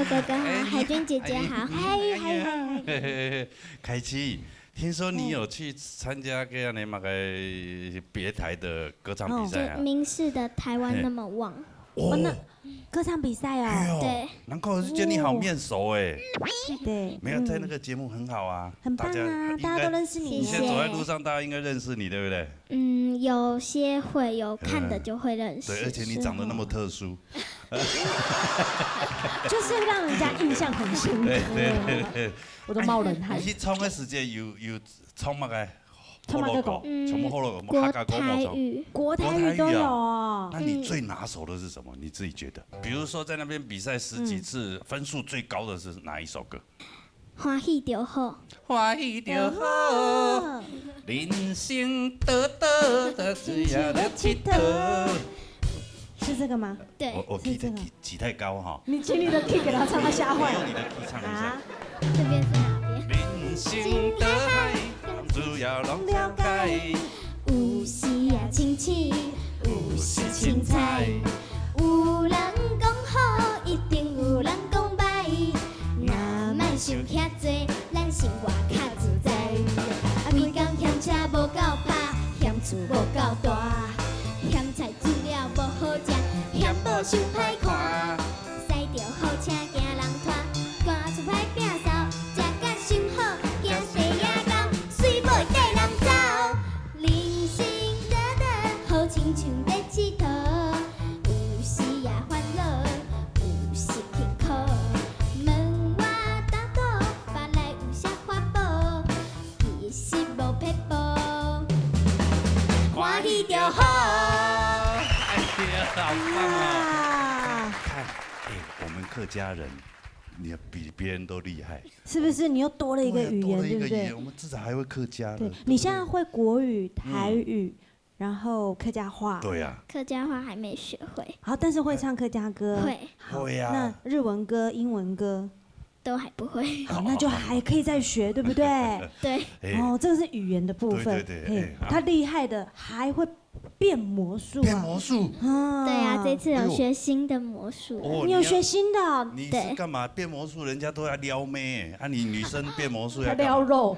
哥哥好，哎，海军姐姐好，哎，嗨，嗨，嗨，嗨。嘿嘿嘿，凯琪，听说你有去参加个那个别台的歌唱比赛啊？就明视的台湾那么旺。哦，那歌唱比赛哦。哎呦，对。难怪我是觉得你好面熟哎。对，没有，在那个节目很好啊，很棒啊，大家应该，大家都认识你耶。你现在走在路上，大家应该认识你，对不对？嗯，有些会，有看的就会认识。对，而且你长得那么特殊。就是让人家印象很深刻。对对对对。我都冒冷汗。你去唱个时间有，有唱么个？唱么个歌？好老歌，嗯，唱么好老歌？客家歌冇唱。国台语。国台语都有哦。国台语啊。那你最拿手的是什么？你自己觉得？比如说在那边比赛十几次，嗯。分数最高的是哪一首歌？欢喜就好。欢喜就好，人生短短，只要来佚佗。是这个吗？对。我，我key太，是这个。key，key太高哈。你请你的key给他唱，他吓坏了。你用你的key唱一下。啊，这边是哪边？人生大海，只要拢了解。有时啊清醒，有时清彩。有人讲好，一定有人讲歹。 若莫想遐多，咱生活较自在。啊，規工嫌車無夠拍，嫌厝無夠大，嫌菜煮了無好食，嫌某相歹看。駛著好車驚人拖，趕出歹摒掃，食甲傷好，驚洗也厚，媠某綴人走。人生短短，好親像咧佚佗，有時也煩惱，有時 辛苦，問我大肚腹內有啥法寶，其實無撇步，歡喜就好。哎呀，好棒啊！啊。看，哎，我们客家人，你比别人都厉害。是不是？你又多了一个语言，对啊，多了一个语言，对不对？我们至少还会客家了，对不对？对，你现在会国语、台语，嗯。 然后客家话。对呀。客家话还没学会。好，但是会唱客家歌。会。好，会呀。那日文歌、英文歌？都还不会。好，那就还可以再学，对不对？对。哎。哦，这个是语言的部分。对，对，对，嘿，哎，啊。他厉害的还会变魔术啊。变魔术？啊。对啊，这次有学新的魔术。哎呦。哦，你有学新的哦？你要，你是对。干嘛？变魔术人家都要撩妹，啊，你女生变魔术要干嘛？撩肉。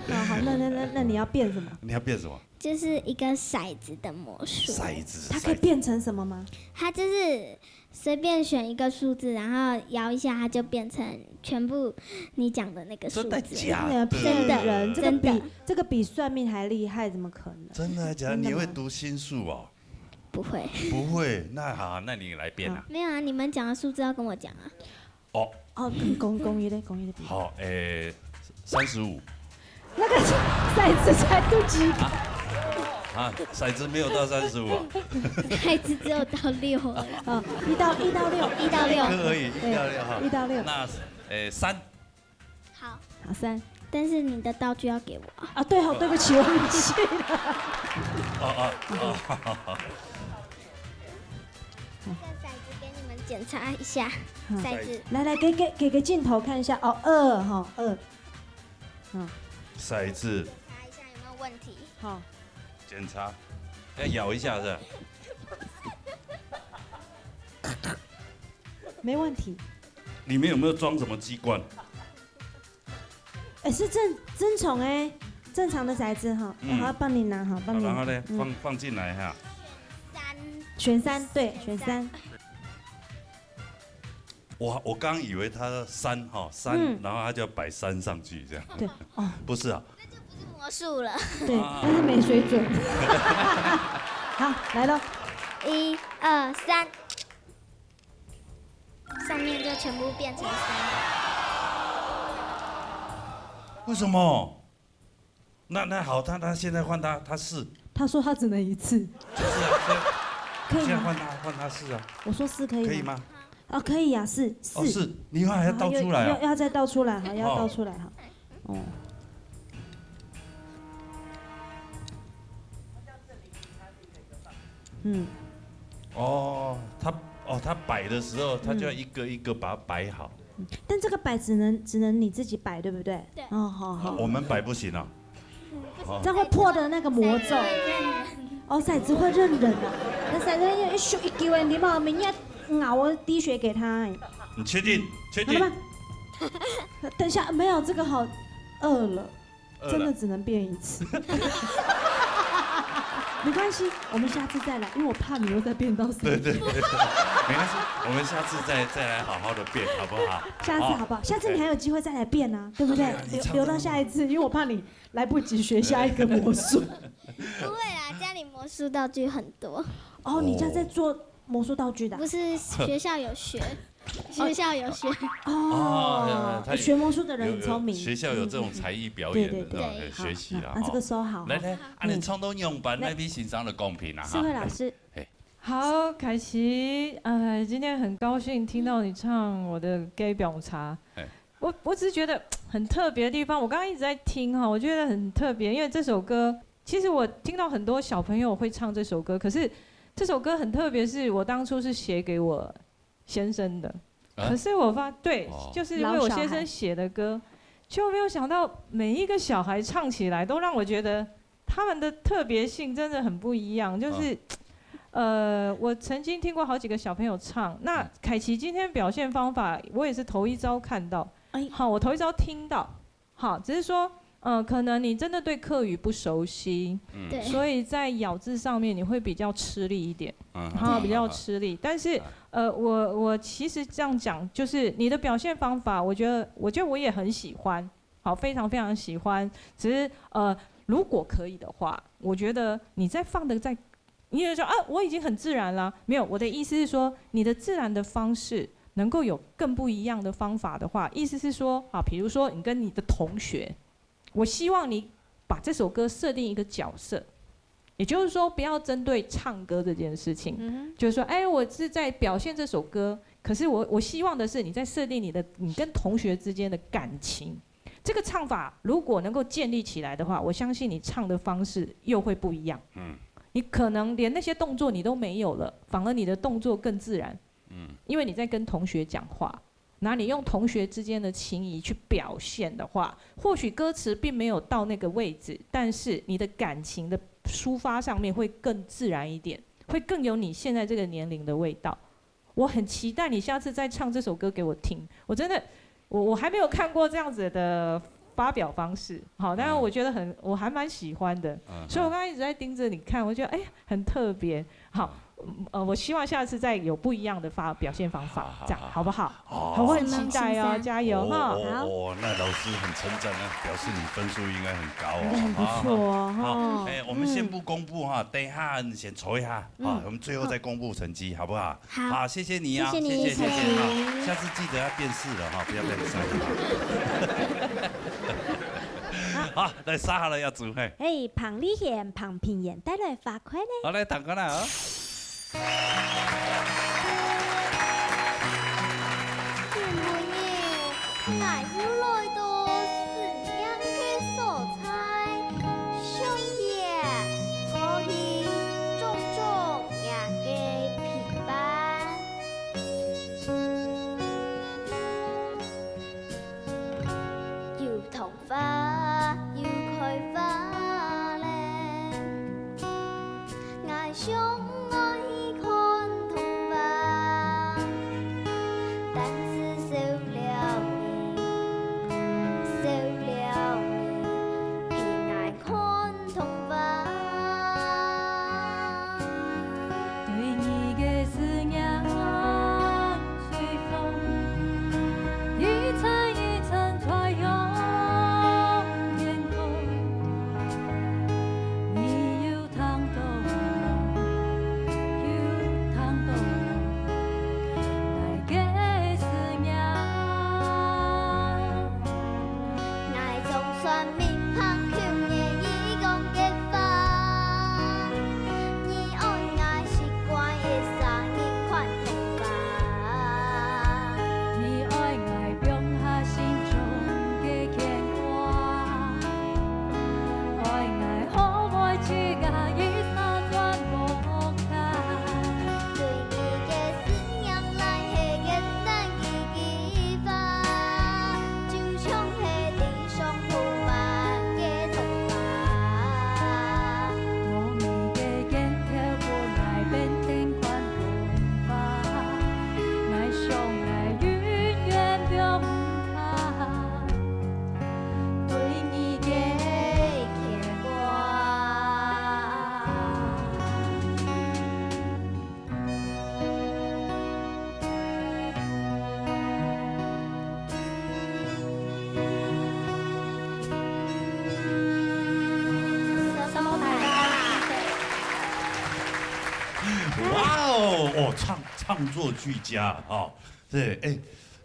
好，好，那，那，那，那你要变什么？你要变什么？就是一个骰子的魔术。骰子，它可以变成什么吗？骰子。它就是随便选一个数字，然后摇一下，它就变成全部你讲的那个数字。真的假的？真的，骗人，这个比，真的。这个比算命还厉害，怎么可能？真的还假的？真的吗？你会读心术哦？不会。不会，那好，那你来变啊。好。没有啊，你们讲的数字要跟我讲啊。 哦。哦，讲，讲，讲一个，讲一个比。好，诶，三十五。那个骰子才对几个？啊，骰子没有到三十五啊。骰子只有到六而已。哦，一到，一到六。一到六。可以，一到六哈。对，一到六。那，诶，三。好。好，三。但是你的道具要给我。啊，对哦，对不起，我忘记了。哦，哦，哦。这个骰子给你们检查一下，好。骰子。来，来，给，给，给个镜头看一下。哦，二哈，二。嗯。骰子。检查一下有没有问题。好。检查，要摇一下是吧？没问题。里面有没有装什么机关？ 哎，是正，正常哎，正常的骰子哈，嗯。然后帮你拿哈，帮你，好，然后呢，嗯。放，放进来哈。三。选三，对，选三。我，我刚以为他三哈，三，嗯。然后他就要摆三上去这样。对，哦。不是啊。那就不是魔术了。对，啊。那是没水准。好，来咯。一二三。 上面就全部变成三。为什么？那，那好，他，他现在换他，他试。他说他只能一次。就是啊，所以可以吗？现在换他，换他试啊。我说试可以吗？可以吗？哦，可以啊，试，哦，试。试，你以后还要倒出来啊？然后又，又，要再倒出来哈，要倒出来哈。哦。哦。 嗯。哦，他，哦，他摆的时候，他就要一个一个把它摆好。嗯。但这个摆只能，只能你自己摆，对不对？对。哦，好，好。我们摆不行啊。嗯，不行。哦。这样会破的那个魔咒。对，对，对。哦，骰子會認人啊。那骰子會認，咻一丟欸，你嘛，明天咬我滴血給他欸。你確定？確定？好了吗？等一下，沒有，這個好餓了，餓了。真的只能變一次。沒關係，我們下次再來，因為我怕你又再變到三。對對對，沒關係，我們下次再再來好好的變，好不好？下次好不好？下次你還有機會再來變啊，對不對？對啊，你唱留留到下一次，因為我怕你來不及學下一個魔術。不會啦，家裡魔術道具很多。哦，你家在做魔術道具的啊？不是，學校有學，學校有學。哦，他有学魔术的人很聪明。有学校有这种才艺表演的嗯对对对那种学习啦。好，那这个收好。来来，啊，你唱到样板，那边欣赏的公平啊哈。思慧老师，好，凯琪，呃，今天很高兴听到你唱我的《雞枋茶》。哎我我只是觉得很特别的地方，我刚刚一直在听哈，我觉得很特别，因为这首歌，其实我听到很多小朋友会唱这首歌，可是这首歌很特别，是我当初是写给我先生的，啊可是我发对哦，就是为我先生写的歌，就没有想到每一个小孩唱起来都让我觉得他们的特别性真的很不一样，就是。呃，我曾经听过好几个小朋友唱，那凯琪今天表现方法，我也是头一遭看到。哎好，我头一遭听到。好，只是说，呃，可能你真的对客语不熟悉，对，所以在咬字上面你会比较吃力一点，嗯然后比较吃力。但是，呃，我我其实这样讲，就是你的表现方法，我觉得，我觉得我也很喜欢，好，非常非常喜欢。只是，呃，如果可以的话，我觉得你再放的再，你就说啊，我已经很自然了。没有，我的意思是说，你的自然的方式能够有更不一样的方法的话，意思是说，啊，比如说你跟你的同学，我希望你把这首歌设定一个角色，也就是说，不要针对唱歌这件事情，嗯就是说，哎，我是在表现这首歌，可是我我希望的是你在设定你的你跟同学之间的感情。这个唱法如果能够建立起来的话，我相信你唱的方式又会不一样。嗯你可能连那些动作你都没有了，反而你的动作更自然。嗯因为你在跟同学讲话，那你用同学之间的情谊去表现的话，或许歌词并没有到那个位置，但是你的感情的抒发上面会更自然一点，会更有你现在这个年龄的味道。我很期待你下次再唱这首歌给我听，我真的，我我还没有看过这样子的发表方式，好，但是我觉得很，我还蛮喜欢的，嗯所以我刚刚一直在盯着你看，我觉得哎、很特别，好，呃，我希望下次再有不一样的发表现方法，这样好不好？哦好，我很期待哦，什么加油哈！哦哦，那老师很称赞，那表示你分数应该很高哦。应该很不错哦哈哈哎，我们先不公布哈，等一下你先抽一下啊，我们最后再公布成绩，好不好？好好，谢谢你啊，谢谢你谢谢谢谢哈谢谢，下次记得要变四了哈，不要变三哈。好，来，沙哈拉要煮嘿。嘿，彭丽贤、彭品言带来花开呢。好，来，打过来啊。今晡日，𠊎又來到思念个所在，想起可以種種若个陪伴。 有桐花，又開花咧。𠊎想愛去看桐花，但是少了你，少了你，陪𠊎看 桐花。對你个思念隨風，一層一層在向天空。你有聽到無？有聽到無？𠊎个思念。 𠊎總算明白舊年已講个話，你愛𠊎習慣一儕人款桐花。你愛𠊎放下心中个牽掛，愛𠊎學會自家一儕轉屋下。對你个思念來係簡單个句話。 就像係地上無花，作俱佳哈。对，哎，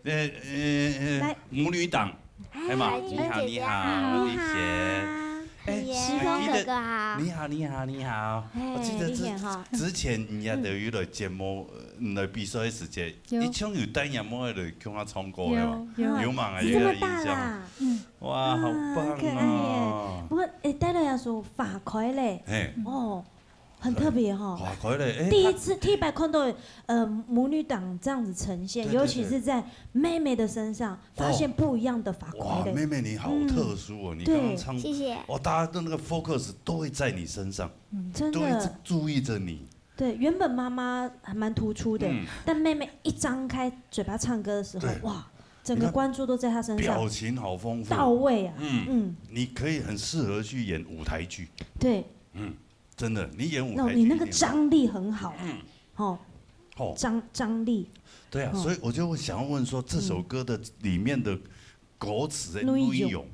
呃呃呃，来母女档，哎嘛，你好你好，丽贤，哎，时光哥哥好，你好你好你好，我记得之之前你也得有个节目，呃，来比赛的时间，你唱有带你妹妹来跟我唱歌的嘛，有有有嘛，有有印象，嗯，哇，好棒哦，不过哎，带了要说法快嘞，哎，哦。 很特别哈。哇，快嘞！哎，第一次第一摆看到，呃，母女档这样子呈现，对对对尤其是在妹妹的身上，发现不一样的法规嘞。哇，妹妹你好特殊哦！你刚刚唱，谢谢。哦，大家的那个 focus 都会在你身上，嗯，真的都会注意着你。对，原本妈妈还蛮突出的，嗯，但妹妹一张开嘴巴唱歌的时候，对，哇，整个关注都在她身上，表情好丰富，到位啊，嗯嗯，你可以很适合去演舞台剧，对，嗯。 真的，你演舞台剧，那你那个张力很好，嗯，吼，吼，张张力，对啊，所以我就想要问说，这首歌的里面的歌词的内容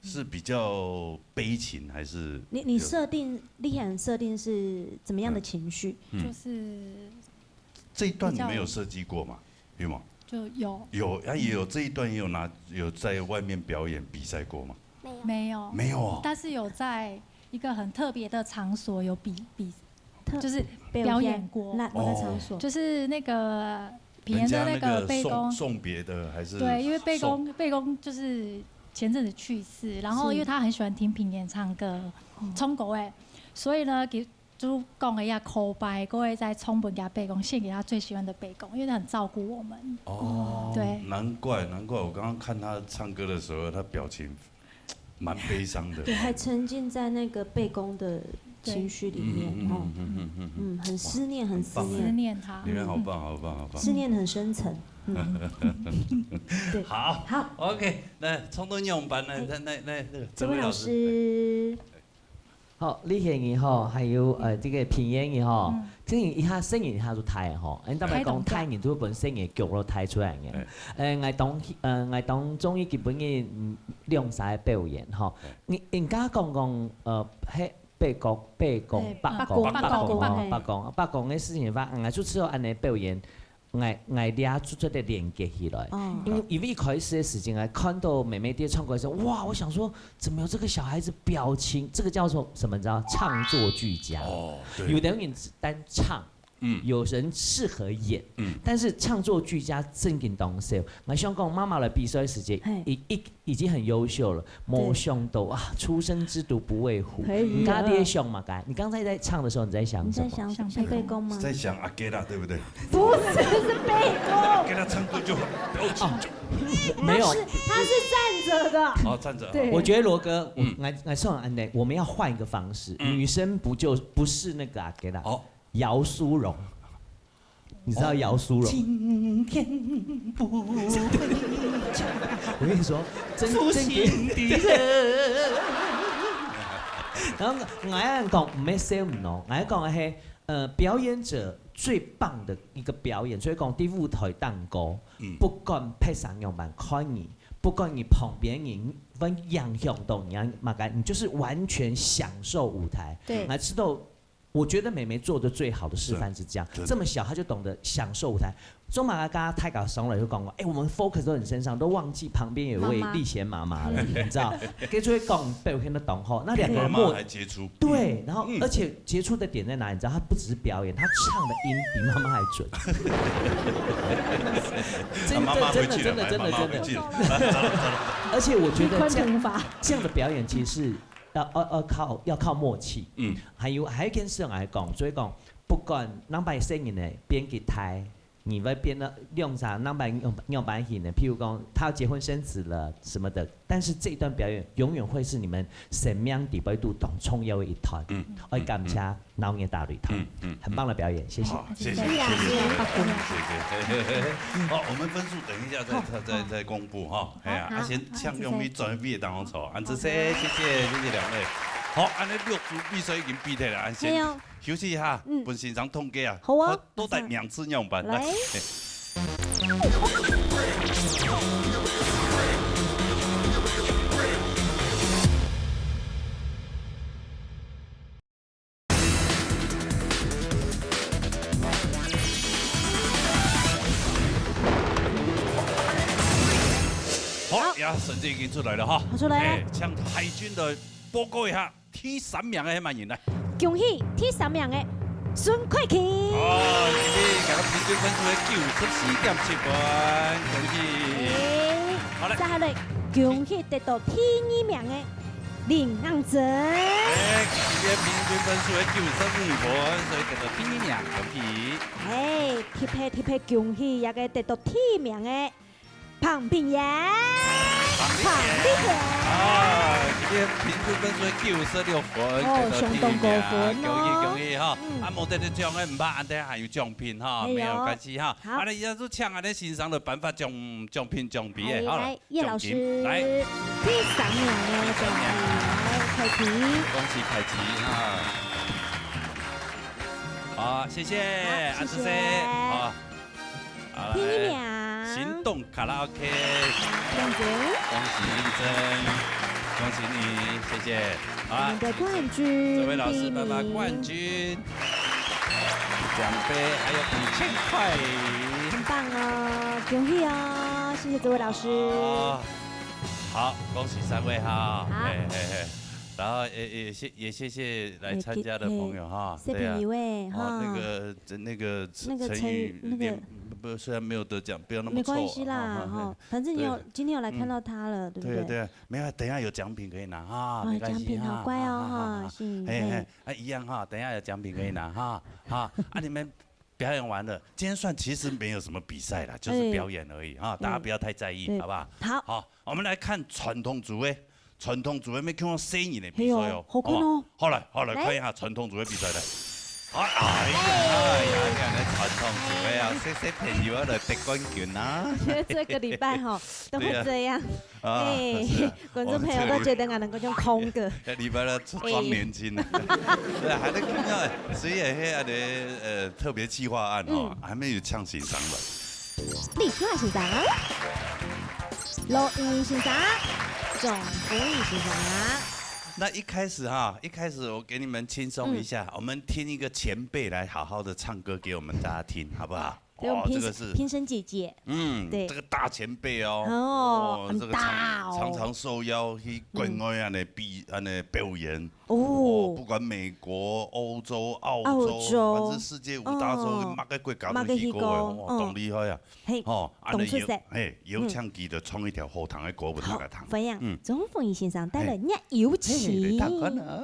是比较悲情还是？你你设定，你很设定是怎么样的情绪？就是这一段你们有设计过吗？有吗？就有，有，他也有这一段也有拿有在外面表演比赛过吗？没有，没有，没有啊，但是有在一个很特别的场所有比比，就是表演过，那哪个场所？就是那个平原的那个贝公送别的还是？对，因为贝公贝公就是前阵子去世，然后因为他很喜欢听平原唱歌，唱歌哎，所以呢给。 就讲个要口白，各位再唱分给他伯公，献给他最喜欢的伯公，因为他很照顾我们。哦，对，难怪难怪，我刚刚看他唱歌的时候，他表情蛮悲伤的。对，还沉浸在那个伯公的情绪里面哦，嗯，很思念，很思念，思念他。你们好棒，好棒，好棒，思念很深层。嗯，对，好，好，OK，那唱到仰般呢？那那那那个这位老师。 好，李贤你好，还有呃这个平原你好，平原一下声音一下就大吼，恁坦白讲，大人都分声音角落大出来个。呃，我当呃我当中意基本个两三个表演吼，你人家讲讲呃，迄北角、北角、北角、北角、北角、北角个事情发，我就知道恁个表演。 𠊎𠊎這出出个連結起來，因為因為一開始个時間，𠊎看到妹妹在唱歌个時候，哇！我想說，怎麼有這個小孩子表情？這個叫做什麼？你知道，唱作俱佳。哦，對。有的人單唱，嗯，有人適合演，嗯，但是唱作俱佳正經當少。𠊎想講，媽媽來比賽个時間，一一 已經很優秀了，沒想到啊，初生之犢不畏虎。可以啊。你剛剛在想嘛？該，你剛才在唱的時候，你在想什麼？你在想像伯公嗎？在想阿吉啦，對不對？不是，是伯公。阿吉啦唱歌就很表情就，沒有，他是站着的。哦，站着。對，我覺得羅哥，嗯，來來算了，我們要換一個方式。女生不就不是那個阿吉啦？哦，姚蘇蓉。 你知道姚蘇蓉？今天不回家。我跟你說，真真的。然後𠊎愛講，毋係笑你哦，𠊎愛講係，呃，表演者最棒的一個表演，所以講在舞台頂高，不管別儕仰般看你，不管你旁邊人會影響到你啊，麼个，你就是完全享受舞台。對，𠊎知道。 我覺得妹妹做的最好的示範是這樣，這麼小她就懂得享受舞台。中馬剛剛太搞上了，就講過，哎，我們 focus 到你身上，都忘記旁邊有一位麗賢媽媽了，你知道？跟出去講，被我看到懂吼，那兩個人默，媽媽還傑出，對，然後而且傑出的點在哪裡？你知道，她不只是表演，她唱的音比媽媽還準。真的，真的，真的，真的，真的。而且我覺得這樣這樣的表演其實是 要要要靠要靠默契，嗯，還有還有一件事情來講，所以講不管兩擺細人仔變幾大，你會變到兩儕兩擺兩擺型的，譬如講他要結婚生子了什麼的，但是這一段表演永遠會是你們生命底背肚當重要的一段。嗯，愛感謝老年大禮堂，嗯嗯，很棒的表演，謝謝。好，謝謝，謝謝，謝謝，謝謝。好，我們分數等一下再再再再公布哈。哎呀，啊先請兩位轉位當中坐，恁仔細，謝謝謝謝兩位。 好，恁仔六組比賽已經比忒了，恁仔先休息一下，分先生統計啊，好啊，到底名次仰般？來。好，好。呀，成績已經出來了哈。好，出來了。哎，請海軍來報告一下，第三名个係麼人呢？恭喜第三名个孫凱琪。哦，恭喜，佢个平均分數係九十四點七分，恭喜。哎，好嘞。接下來，恭喜得到第二名个林硬珍。哎，佢个平均分數係九十五分，所以得到第二名，恭喜。哎，特別特別恭喜，這个得到第一名个 彭炳炎。彭炳炎。彭炳炎。啊，今天平均分數九十六分，哦，得到第一名，相當高分哦。恭喜恭喜哈！嗯。啊，無得到獎个毋怕，恁樣還有獎品哈，哎喲。沒有關係哈。好。啊，那以上就請恁樣欣賞个頒發獎，獎品獎品个，哎，好了，來，葉老師，獎金，來。第三名个獎品，第三名。來，凱琪。恭喜凱琪哈！好，謝謝，好，啊，謝謝。謝謝。好。 好，第一名。來，行動卡拉OK。認真。恭喜認真，恭喜你，謝謝。好啊，我們的冠軍，這位老師頒發冠軍，第一名。獎盃還有五千塊。很棒哦，恭喜哦，謝謝這位老師。哦，好，恭喜三位哈，好。嘿，嘿，嘿。然後也，也謝，也謝謝來參加的朋友哈，哎，對啊。隨便一位，哦，哈。那個 這，那個那個陳，陳宇，陳宇，那個，不，雖然沒有得獎，不要那麼臭啊，沒關係啦，哈，哈，哈，反正你有，對。今天有來看到他了，嗯。對不對？對，對，沒有，等一下有獎品可以拿哈，哦，沒關係，獎品，好乖哦，哈，哈，哈，哈，哈。是，嘿，嘿，嘿。啊，一樣哈，等一下有獎品可以拿哈，哈，啊，你們表演完了，今天算其實沒有什麼比賽啦，就是表演而已哈，哎。大家不要太在意，對。好不好？好。好，我們來看傳統組的 傳統組个，愛看細人个比賽哦。嘿哦，好看哦。好，好來，好來，來。看一下傳統組个比賽來。哎，哎呀，哎呀，你看傳統組个啊，哎。細細朋友啊，來得冠軍啊。覺得這個禮拜哈，都會這樣。對啊。啊，哎，是啊。觀眾朋友都覺得𠊎兩個像空个。我們這個禮拜呢，裝年輕。哎。對啊，還在看到，所以那個，呃，特別企劃案哦，嗯。還沒有嗆先生了。 李秋海先生、羅英先生、鍾鳳儀先生。那一開始哈，一開始我給你們輕鬆一下，嗯。我們聽一個前輩來好好地唱歌給我們大家聽，好不好？對，我們評，哦，這個是評審姐姐。嗯，對。這個大前輩哦。哦，哦，這個常，很大哦。常常受邀去國外恁樣比，嗯。恁樣表演。 哦。哦，不管美國、歐洲、澳洲，澳洲。反正世界五大洲，哦。麼个國家都去過个，麼个去過，哦，嗯。當厲害啊。嘿，吼，恁樣有，當出色。嘿，有請佢就唱一條好聽个歌分大家聽。好，歡迎，嗯。鍾鳳儀先生帶來，嘿。你有請。嘿，你聽看啊。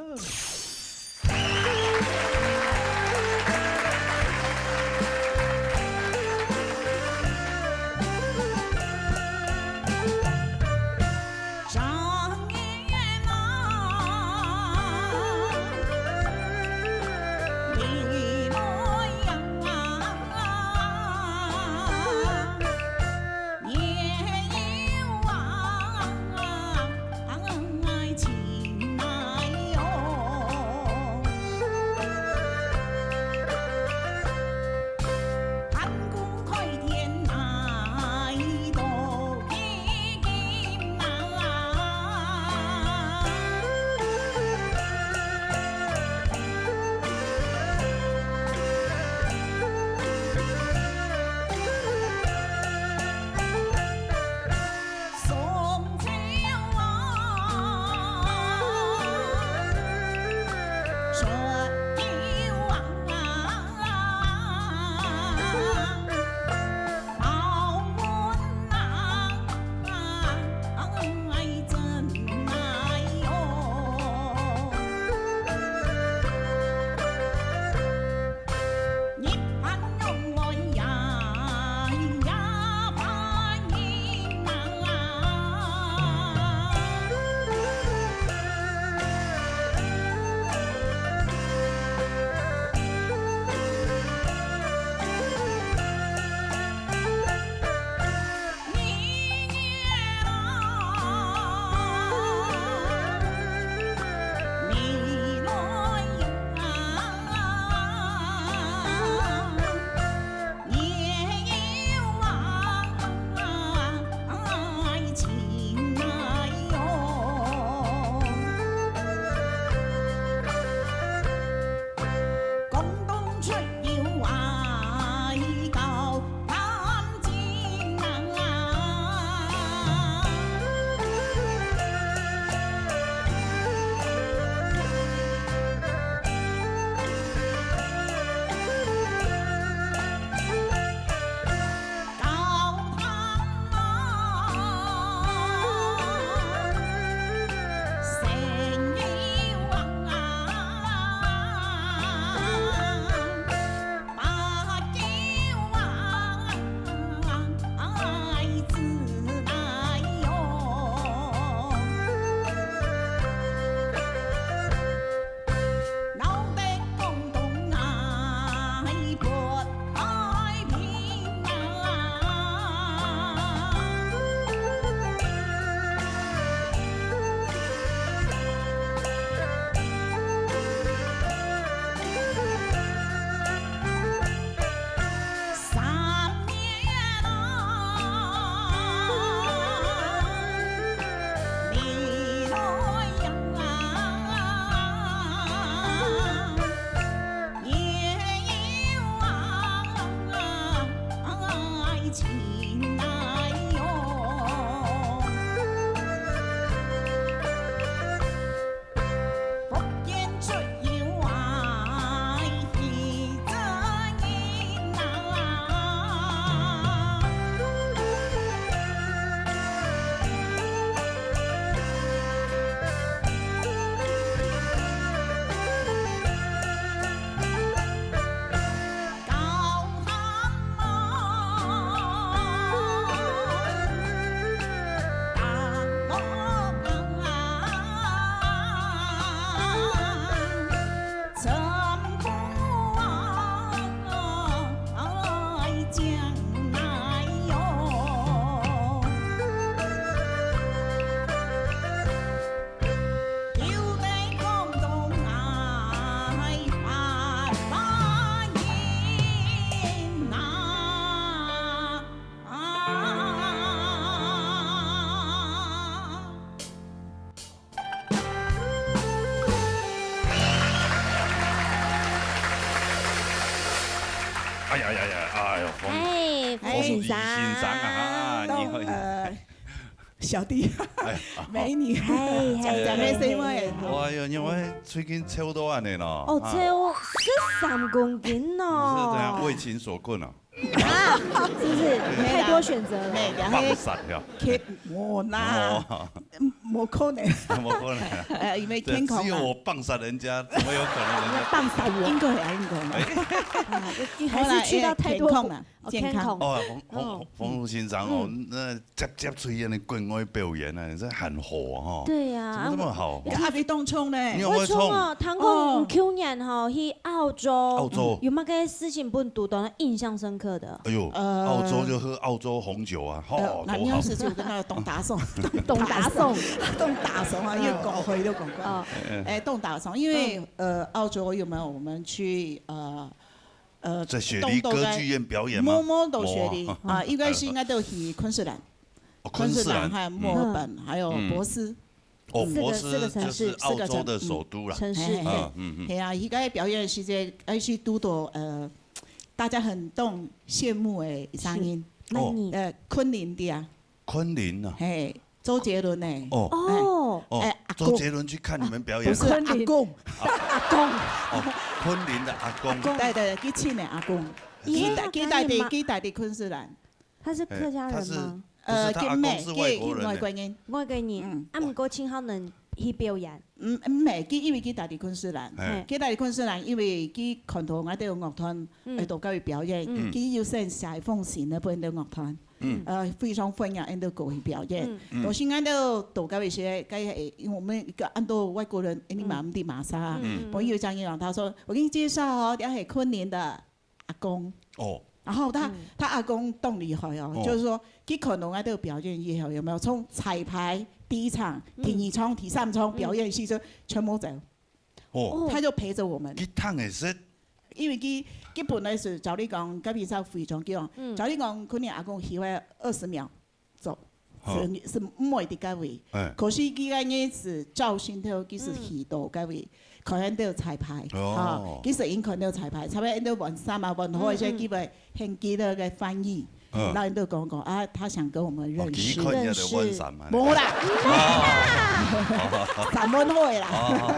哎，凤儀先生啊，哈，你好。呃，小弟，哎，美女，哎，哎，讲讲那声音嘛，哎，哎呦，你看最近瘦到恁呢咯，哦，啊，瘦十三公斤哦。你是怎样为情所困啊？啊，是不是？太多选择了。没啦，放杀呀。嘿，无啦，哦。无可能。无可能啊。呃，因为健康嘛。对，只有我棒杀人家，怎么有可能人家棒杀我？应该啊，应该。哎。啊，还是去到太多国，好啦，哎，健康啊，哦，健康。健康。哦，冯，冯，哦。冯先生哦，嗯。那接接触恁呢國外表演啊，你这很火哦。对呀。怎么这么好？你阿伯当冲呢？你有没有冲？我冲哦，听讲，哦。去年吼，去澳洲，澳洲。有没有个事情分你读到印象深刻的？哎呦，呃，澳洲就喝澳洲红酒啊，吼，呃，那你要是就跟那个东打送，东打送，东打送啊，哦。又搞回又搞过。哦。哎，东打送，因为，嗯。呃，澳洲有没有我们去，呃，呃，在雪梨歌剧院表演吗？东都在，摸摸到雪梨，摸啊。啊，应该是应该都去昆士兰。哦，昆士兰。昆士兰还有墨尔本，嗯。还有博斯。嗯。哦，四个，博斯就是澳洲的首都啦。四个城市。四个城，嗯，城市。嘿，嘿，嘿。啊，嗯，嗯。嘿啊，应该表演时间，还是堵到，呃，大家很动羡慕的声音。是。哦。哪里？呃，昆凌的啊。昆凌啊。嘿，周杰伦呢。哦。哦。哎，哎，阿公。哦，周杰伦去看你们表演。不是，昆凌。阿公。啊。阿公。哦，昆凌的阿公。阿公。对，对，对，去亲的阿公。咦，去带，去带的，那他干嘛？去带的昆士兰。他是客家人吗？哎，他是，不是，他阿公是外国人呢。呃，佢，佢外國人。外國人。嗯。啊，毋過盡好能去表演。嗯，嗯，毋係，佢因為佢戴在昆士蘭。哎。佢戴在昆士蘭，因為佢看到𠊎兜樂團，嗯。會到該位表演，嗯。佢有先寫一封信來分𠊎兜樂團。嗯。呃，非常歡迎𠊎兜過去表演。嗯。嗯。到時𠊎兜到該位時，該，因為我們一個恁多外國人，你嘛毋知麼儕啊。嗯。朋友講一講，他說：「我給你介紹哦，這係昆凌的。」 阿公。哦。然後他，嗯。他阿公當厲害哦，哦。就是說，佢看到𠊎兜表演以後，有沒有？從彩排第一場、嗯。第二場、第三場表演時，就全部走。哦。他就陪著我們。佢聽會識。因為佢，佢本來係照理講，該比賽非常強。嗯。照理講，可能阿公喜歡二十秒。 走，哦。係，係毋會在該位。哎。可是佢个意思，照心頭，佢係去到該位，嗯。看𠊎兜彩排，哦。哈，佢係因看到彩排，彩排𠊎兜換衫啊，換好一些，嗯，嗯。佢會喊佢个翻譯，嗯。然後𠊎兜講講啊，他想跟我們認識。哦，佢看你个換衫啊。無啦。哦。衫換好个啦。哦，好，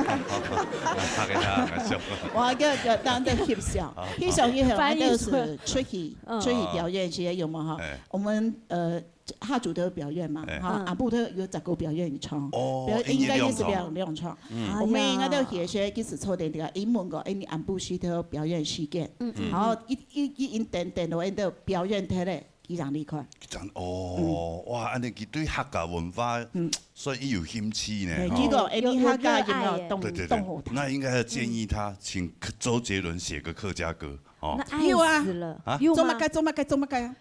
好，好，好。我个，个，當作翕相，哦，翕相以後，翻譯出來。𠊎兜係出去，嗯。出去表演，其實有無哈？哎。我們，呃， 下晝頭表演嘛，哎。哈，嗯。暗晡頭有十個表演場，哦，表演，應該也是兩，一日兩場。兩場。嗯。我們應該都有些，其實坐等這個，英文个，哎，你暗晡時頭表演時間。嗯，嗯。然後一，一，一，一等等，𠊎兜表演忒咧，佢正離開。佢正，哦，嗯。哇，恁呢佢對客家文化，嗯。算有興趣呢，哎，吼。結果，哎，有，你客家有沒有，有熱愛耶。當，對，對，對，當好聽。那應該要建議他，嗯。請周杰倫寫個客家歌，哦。那愛死了。有啊。啊？有嗎？做麼个，做麼个，做麼个啊？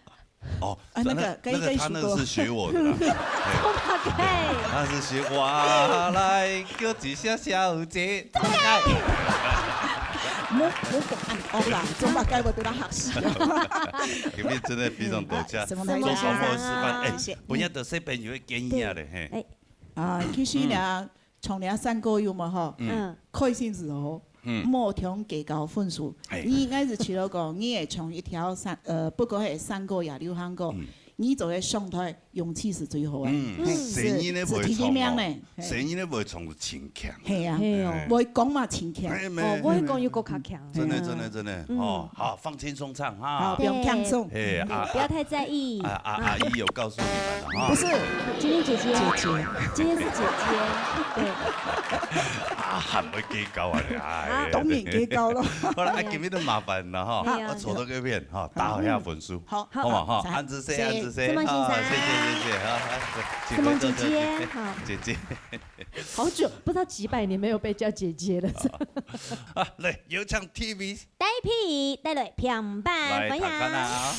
哦，啊，那個，那，那個他那是學我的啦。哎，他是學我來叫一下小姐，大概。莫，莫講恁惡啦，做麼个我都要學習哦。今天真的非常多謝，嗯，什麼東西啊？周總幫我示範，哎，謝謝。不要得罪朋友的建議啊嘞，嘿。哎。啊，其實呢，嗯。 像你啊，三個月嘛吼，嗯。嗯。開心時候，嗯。莫聽計較分數。哎。你應該係覺得講，你會從一條三，呃，不管係三個也流行歌，嗯。你做个上台勇氣係最好个。嗯，嘿，細人仔會唱哦。係，係第一名呢，嘿。細人仔會唱真強。係啊，係哦。哎。會講嘛真強。哎，沒，哦，會講又過較強。真的，哎呀。真的，真的，嗯。哦，好，放輕鬆唱哈。好，放輕鬆。哎，啊，嗯，不要太在意。啊，啊，啊。阿姨有告訴你們了哈。不是， 今天姐姐。姐姐。今天是姐姐，對。啊，還會計較啊，你，哎呀。啊，當然計較咯。好了，啊，哎呀。今日都麻煩了哈，哎呀。我坐到這邊哈，打好一下分數，嗯。好。好嘛哈，好，恁仔細，恁仔細，這位先生。啊，謝謝，謝謝，好，好，請回座，什麼姐姐，謝謝，好。姐姐。好久，不知道幾百年沒有被叫姐姐了。啊，來，有請T V 戴佩帶來平板，來，歡迎。看看啊。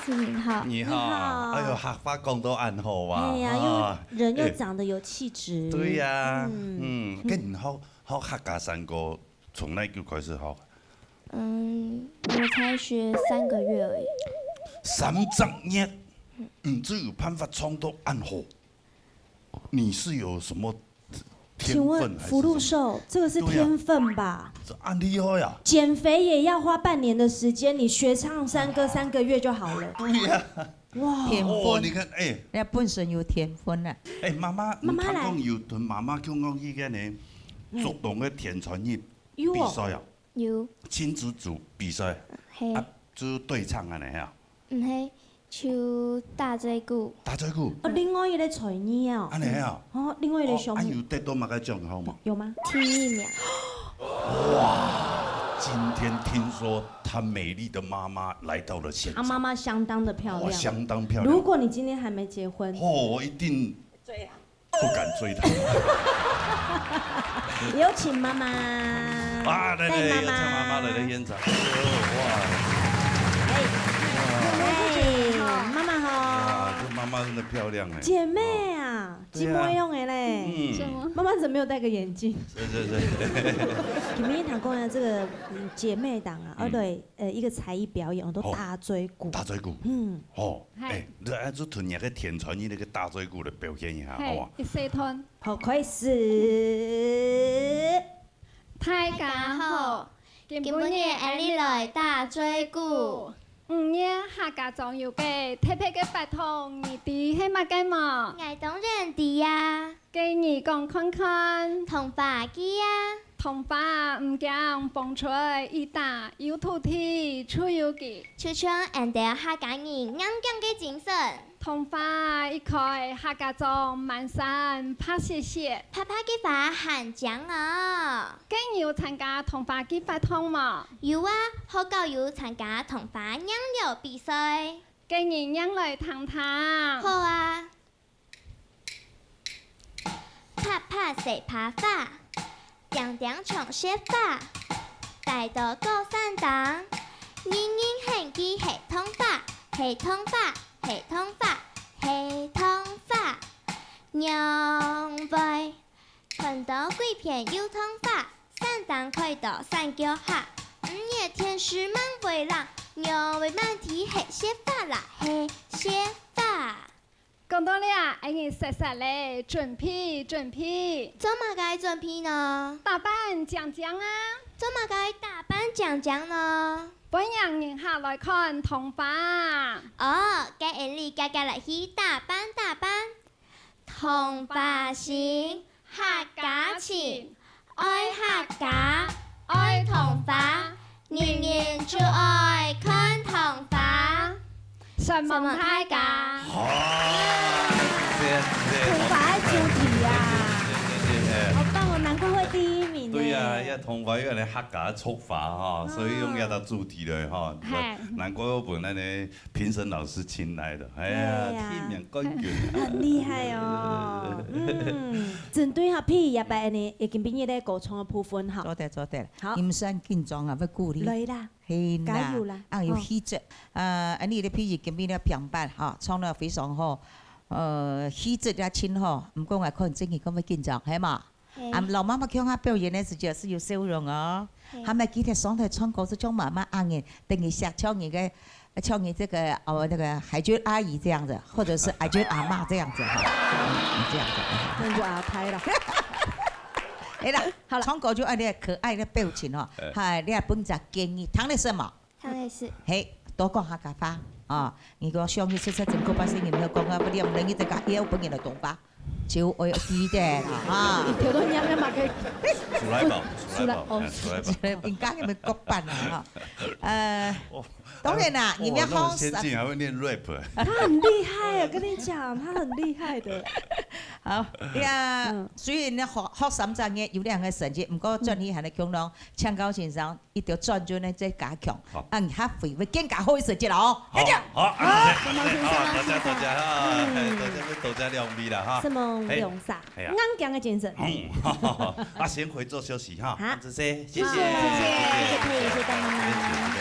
子明好。你好，你好。哎喲，客話講到恁好啊，哎呀，啊，又，人又哎。長得有氣質。對呀，嗯。嗯，該你學，學客家山歌從哪久開始學？嗯，我才學三個月而已。三隻月，你就有辦法唱到恁好，你是有什麼天分還是什麼？請問福祿壽，這個是天分吧？對呀。這恁厲害啊！減肥也要花半年的時間，你學唱山歌三個月就好了。對呀。哇。天分。哦，你看，哎。人家本身有天分啊。哎，媽媽，媽媽來。你聽講有同媽媽共樣去該呢，竹東个田川日有哦。比賽啊？有。親子組比賽，嘿。啊，就對唱恁呢啊？毋係，就打嘴鼓。打嘴鼓？哦，另外一個才藝哦。恁呢啊？哦，另外一個項目。哦，啊，有得到麼个獎項無？有嗎？第一名。哇，今天聽說她美麗的媽媽來到了現場。她媽媽相當的漂亮。哇，相當漂亮。如果你今天還沒結婚，哦，我一定不敢追她。有請媽媽。啊，來，來，帶媽媽。有請媽媽來到現場。哎喲，哇。哎，哎，媽媽好。哇，這媽媽真的漂亮哎。姐妹啊，哦。姊妹樣的嘞。對啊。嗯。什麼？媽媽怎麼沒有戴個眼鏡？是，是，是。你們一堂公演這個，嗯，姐妹檔啊，嗯。哦，對，呃，一個才藝表演，哦，都打嘴鼓。哦，打嘴鼓。嗯。哦，嗨。哎，這，哎，就同你个田川日那個打嘴鼓的表現一下，嘿，好不好？一細段。好，開始。大家好，今晡日𫣆俚來打嘴鼓。五月客家庄有個特別个活動，你知係麼个無？𠊎當然知啊。 該你講看看。桐花祭啊。桐花毋驚風吹雨打，有土地就有基。就像𫣆兜客家人硬頸个精神。桐花一開，客家庄滿山白雪雪。白白个花還靚哦。該你有參加桐花祭活動無？有啊，學校有參加桐花拈柳比賽。該你拈來聽聽。好啊。 白白細白花，靚靚像雪花，戴到高山頂，人人喊佢係桐花，係桐花，係桐花，係桐花。仰會看到歸片有桐花，山頂開到山腳下，五月天時蠻會冷，仰會滿地係雪花啦，係雪花。 講到這，𫣆俚煞煞咧，準備，準備。做麼个準備呢？打扮靚靚啊！做麼个打扮靚靚呢？歡迎人客來看桐花。哦，該𫣆俚遽遽來去打扮打扮。桐花新，客家情， 愛客家，愛桐花，人人就愛看桐花。承蒙大家。好，謝謝，謝謝。桐花个主題啊。謝謝，謝謝，謝謝。好棒哦，難怪會第一名呢。對啊，這桐花又係客家个做法哈，所以用這个主題來哈。嘿。難怪𠊎本來呢 評審老師請來的，哎呀，對呀。第一名冠軍。很厲害哦。嗯，針對哈，譬如這擺呢，已經畢業个歌唱个部分哈。做得，做得。好。毋使緊張啊，愛鼓勵。來啦。係啦。加油啦。啊，有氣質。哦。啊，恁呢个譬如今晡日个評判哈，唱得非常好，呃，氣質也真好。毋過𠊎看真个講會緊張，係嘛？ 嘿。啊，摎媽媽共下表演个時節係有笑容哦。嘿。還愛記得上台唱歌係像媽媽恁樣，等於像唱你个，唱你這個，哦，那個海軍阿姨這樣子，或者是海軍阿嬤這樣子哈。嗯，這樣子。那就阿泰了。哎啦，好了。唱歌就愛那個可愛的表情哦，哎。還愛分人家建議，聽得識無？ 當然係。嘿，多講客家話啊！你講上一次在整個巴士你沒有講啊，不然我們一直講，也有本人的懂吧？就我有記得了啊。你頭都念了嘛，可以。鼠來寶，鼠來寶，鼠來，哦。哎，鼠來寶。應該你們各半了哈。呃，哦，當然啦，哦，你們好那種先進還會念 rap。他很厲害啊，跟你講，他很厲害的。好，呀，嗯。雖然呢，學，學三隻月有兩個成績，毋過轉去還係共樣，請教先生 一定要轉轉呢，再加強，好。恁下回會更加好一些啦哦。好，加油！好，好，好，好，大家，大家，啊，嗯。大家，大家兩位啦哈。承蒙兩儕，嘿，嘿啊。硬頸个精神。嗯，好，好，好。啊，先回座休息哈，哈。感謝，謝謝，好，謝謝，謝謝，謝謝，謝謝大媽媽。謝謝，謝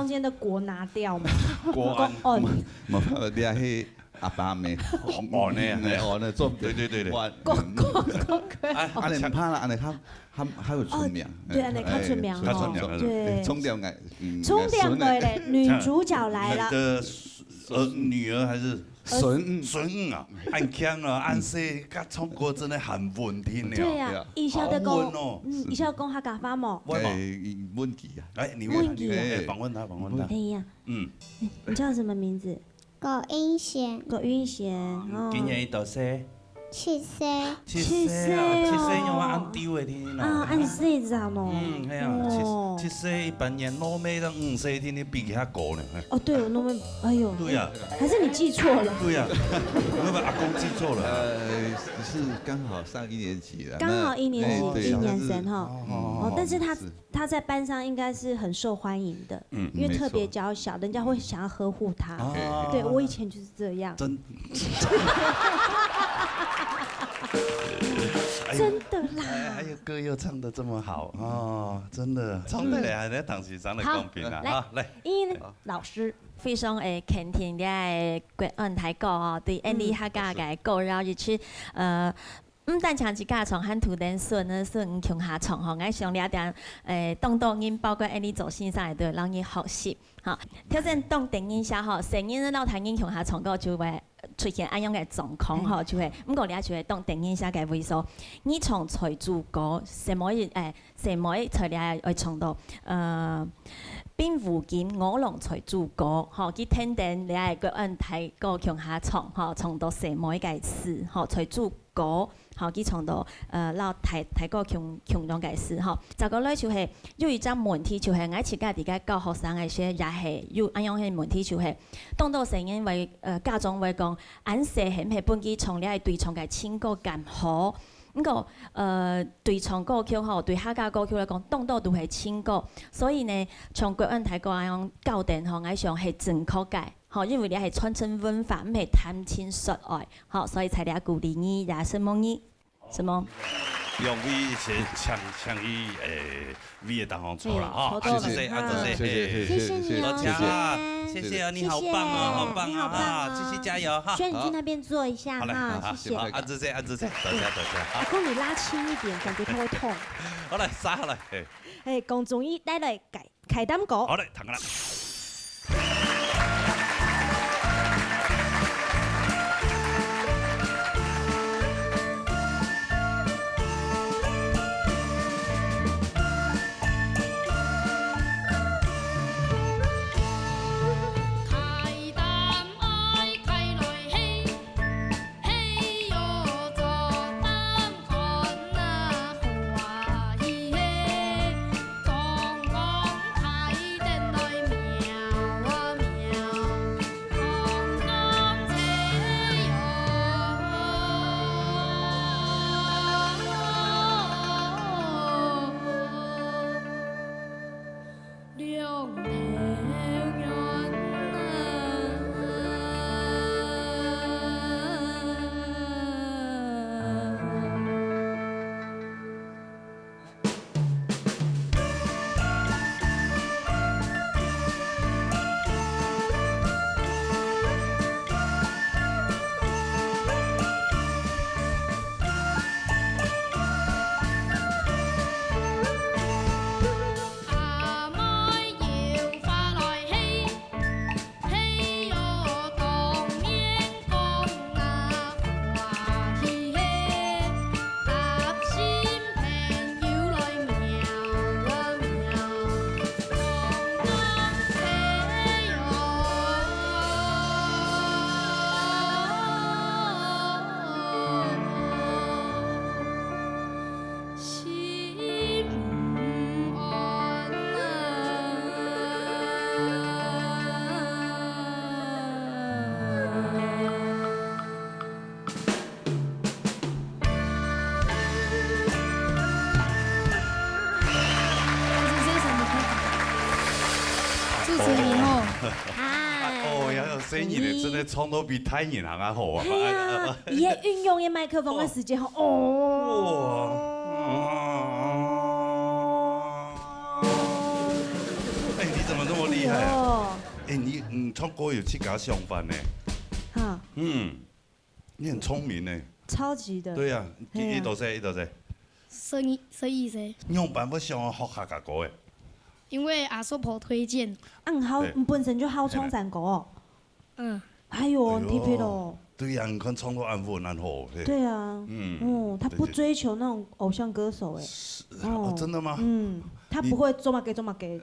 中间的國拿掉嘛。國安。國安。無辦法，你愛去阿爸阿姆。哦，哦，那樣，那樣。哦，那做毋得。對，對，對，對。哇，國，國，國安。哎，恁樣毋怕啦，恁樣較，較，較有出名。哦，對，恁樣較出名哦。哎，較出名，較出名。對。哎，重點愛，嗯，重點來了，女主角來了。你的，呃，女兒還是 孫，孫女啊，恁強啊，恁細，佮唱歌真的很穩定了。對呀，對啊。以前的講，好穩哦。嗯，以前講客家話無？會無？哎，問佢啊。哎，你問佢啊。問佢啊。哎，訪問他，訪問他。哎呀，嗯。你叫什麼名字？郭英賢。郭英賢，哦。今年幾多歲？七歲。七歲啊，七歲哦。七歲有恁丟的，天哪。啊，恁細隻哦。嗯，係啊，七，哦。七歲一般人，老妹都五歲，天天比佢較高呢。 哦，對，我那么，哎呦，對呀。還是你記錯了？對呀，我把阿公記錯了啊。呃，是剛好上一年級了。剛好一年級，那，哎，對，一年生哈。他是，哦，哦，哦，哦，但是他，是。他在班上應該是很受歡迎的，嗯，因為特別嬌小，沒錯。人家會想要呵護他。哦。對，我以前就是這樣。真，哎呦，真的啦。哎，哎呦，歌又唱得这么好哦，真的，唱得了，那当时长得好，公平啊，来，哈，来。因为老师非常，诶，肯定个国安大哥哦，对，嗯。𫣆俚客家个歌謠，而且，呃，毋單淨自家唱，還同等孫呢，孫女共下唱吼，𠊎想這點，誒，當多人，包括𫣆俚做先生个，都會摎人學習。 吼，頭先當等一下吼，細人仔摎大人共下唱歌就會出現恁樣个狀況吼，嗯。就會，毋過這就會當等一下个位所。你唱在主歌，細妹，誒，細妹在這會唱到，呃，並無金，我郎在主歌，吼，佢等等這个國安大哥共下唱，吼，唱到細妹个詞，吼，在主歌。 吼，佢唱到，呃，摎大，大哥共，共樣个事吼。再過來就係有一隻問題，就係𠊎自家在該教學生个時，也係有恁樣个問題，就係當多細人會，呃，家長會講，恁細係毋係分佢唱這對唱个情歌較好？毋過，呃，對唱歌曲吼，對客家歌曲來講，當多都係情歌。所以呢，像國安大哥恁樣教等吼，𠊎想係正確个。 吼，因為這係傳承文化，毋係談情說愛，吼，所以在這鼓勵你，也承蒙你，承蒙。兩位先請，請去，誒，位个地方坐啦，嘿，吼，坐到了。啊，謝謝，啊，謝謝，嗯，嘿。謝謝你哦，多謝啊，謝謝。謝謝啊，你好棒哦，謝謝，好棒哦，你好棒哦。啊，繼續加油哈。軒，你去那邊坐一下哈，好嘞，好，謝謝。好，啊，謝謝，啊，謝謝，多謝，多謝，好。阿公，你拉輕一點，感覺他會痛。好嘞，殺好嘞，嘿。哎，公眾椅帶來改 開擔歌。好嘞，聽下啦。主持人好。嗨。哦，有聲音呢，真的唱到比大人還較好啊。係啊，佢个運用个麥克風个時間吼，哦。哎，你怎麼這麼厲害啊？哎，你，你唱歌有自家想法呢？哈。嗯。 你很聰明呢。超級的。對呀，係啊。你，你多歲？你多歲？十二，十二歲。你仰般會想要學客家歌誒？因為阿叔婆推薦。啊，你好，對。你本身就好唱山歌哦。嗯。哎喲，哎喲，你特別哦。對呀，你看唱到恁穩恁好，嘿。對啊，嗯，哦，他不追求那種偶像歌手誒。是，哦，哦，真的嗎？嗯，他不會做麼个做麼个，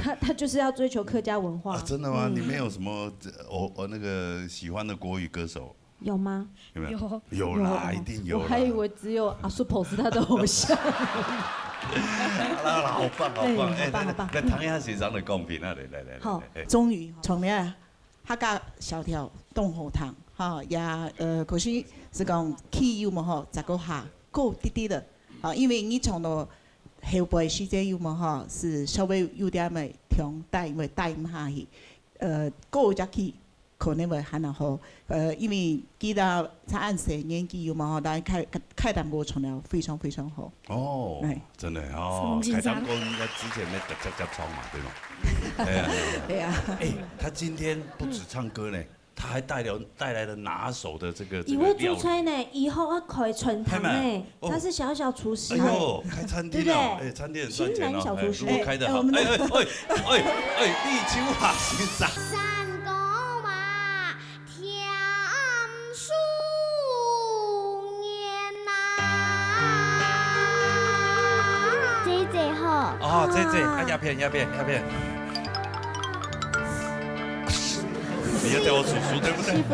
他，他就是要追求客家文化。啊，真的嗎？嗯。你沒有什麼，呃，哦，哦，那個喜歡的國語歌手？ 有嗎？有沒有？有。有啦，有。一定有啦。我還以為只有阿叔婆是他的偶像。好啦，好啦，好棒，好棒。對，好棒，哎，來，好棒。來，來，聽一下先生的講評啊，來，來，來，來，好。來，哎。終於，從那客家小調當好聽，哈，也，呃，可惜係講氣有無吼，再過下，高滴滴的。好，因為你從頭後背時節有無吼，係稍微有點仔重帶，因為帶毋下去。呃，高一隻氣，可能會還較好。呃，因為佢兜差恁細年紀有無吼，但係開，開，開談過程了非常非常好。哦，哎。真的哦，什麼緊張？開談過應該之前沒得接接唱嘛，對嗎？哎呀，哎呀。對啊。哎，他今天不止唱歌呢，他還帶了，帶來了拿手的這個，這個料理。佢會煮菜呢，以後要開餐廳呢。係嗎？哦。他是小小廚師呢。哎呦，開餐廳哦，對不對？哎，餐廳很賺錢哦，新南小廚師。哎，如果開得好，哎，我們的哎，哎，哎，哎，哎，立秋啊，先生。三个嘛，添数年呐。姐姐好。哦，姐姐，啊，鸦片，鸦片，鸦片。你要叫我叔叔，對不對？师傅。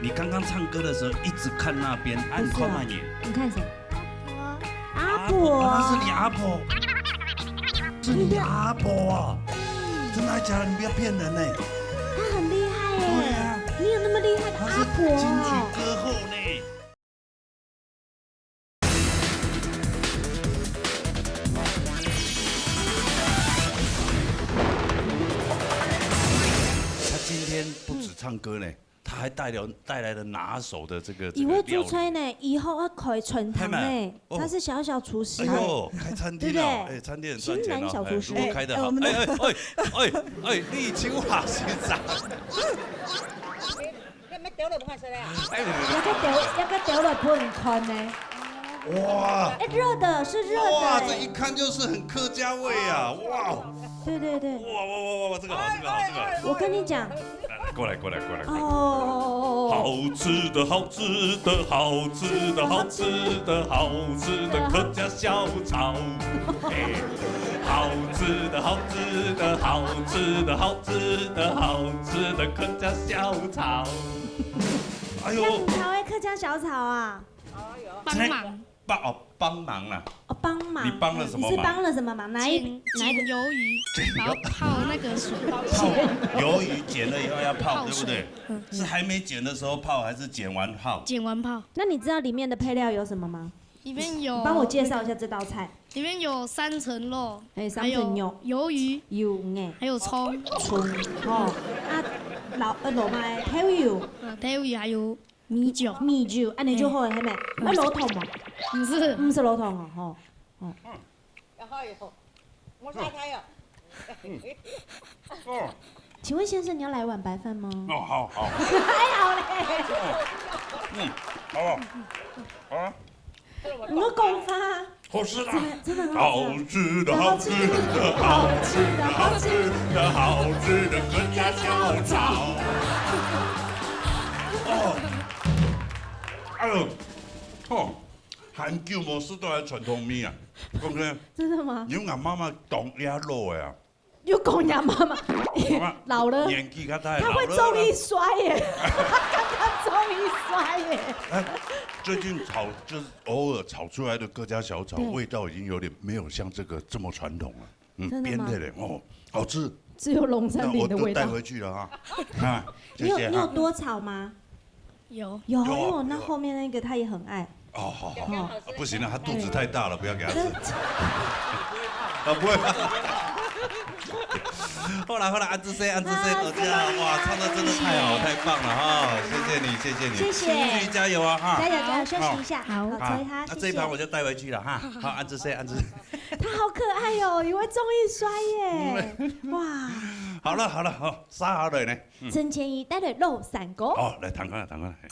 你剛剛唱歌的時候一直看那邊，啊，你看哪裡？不是啊。你看誰？阿婆。阿婆，那是你阿婆？是你阿婆啊？真的還假的？你不要騙人呢。她很厲害耶。對啊。你有那麼厲害的阿婆哦。她是金曲歌后呢。 他今天不止唱歌呢，他還帶了，帶來了拿手的這個，這個料理。佢會煮菜呢，以後要開餐廳呢。係嗎？哦。他是小小廚師呢。哎呦，開餐廳哦，對不對？哎，餐廳很賺錢哦，新南小廚師。哎，如果開得好，哎，我們的哎，哎，哎，哎，哎，立秋啊，先生。 你乜丟了分佢食咧啊？哎，一个丟，一个丟了分你看呢。哇！哎，熱的，是熱的哇，哎。這一看就是很客家味啊！哇！對，對，對。哇，哇，哇，哇，這個好，這個好，這個好。我跟你講。來，來，過來，過來，過來，過來。哦。好吃的，好吃的，好吃的，好吃的，好吃的客家小炒。哎，好吃的，好吃的，好吃的，好吃的，好吃的客家小炒。 哎呦。這樣你才會客家小炒啊？幫忙。幫，哦，幫忙啦。哦，幫忙。你幫了什麼忙？你是幫了什麼忙？哪一，剪，哪一個？剪魷魚，剪魷，然後泡那個水。泡魷魚剪了以後要泡，泡水。對不對？嗯。是還沒剪的時候泡，還是剪完泡？剪完泡。那你知道裡面的配料有什麼嗎？裡面有，你幫我介紹一下這道菜。裡面有三層肉，哎，三層肉。還有魷魚，魷魚。還有蔥。蔥，哦。啊，老，呃，老麥，豆油。嗯，豆油還有米酒。米酒，恁樣就好了，哎。係無？嗯。愛落糖無？毋係。毋係落糖哦，吼。哦。然後有，我猜猜哦。嗯。哦。請問先生，你要來碗白飯嗎？哦，好，好。還好咧。嗯，好啊。好啊。 你个講法。好吃的。真的，真的很好吃。好吃的，好吃的，好吃的，好吃的，好吃的客家小炒。哦，哎呦，哦，很久無食到个傳統味啊，講真。真的嗎？因為𠊎媽媽當愛落个啊。 又講人媽媽，媽媽老了，年紀較大，她會中意摔耶，老了啊。她中意摔耶。哎，最近炒，就是偶爾炒出來的客家小炒，對。味道已經有點沒有像這個這麼傳統了。嗯，真的嗎？變態了哦，好吃。只有龍山餅的味道。那我都帶回去了哈。啊，謝謝哈。你有，你有多炒嗎？ 有。有，有，因為我那後面那個他也很愛。哦，好，好，好。哦。啊，不行了，他肚子太大了，不要給他吃。真的。啊，不會。好啦，好啦，安之生，安之生，啊，多謝，真的。哇，唱得真的太好，太棒了哈，謝謝你，謝謝你，謝謝。繼續加油啊，哈。加油，加油，休息一下。好。好，好，搓一下，啊，謝謝。這一盤我就帶回去了哈。好，安之生，安之生。他好可愛哦，以為中意摔耶。嗯。哇。好了，好了，好，殺好了呢。 嗯。陳潔儀帶來老山歌。哦，來，彈看，彈看。嘿。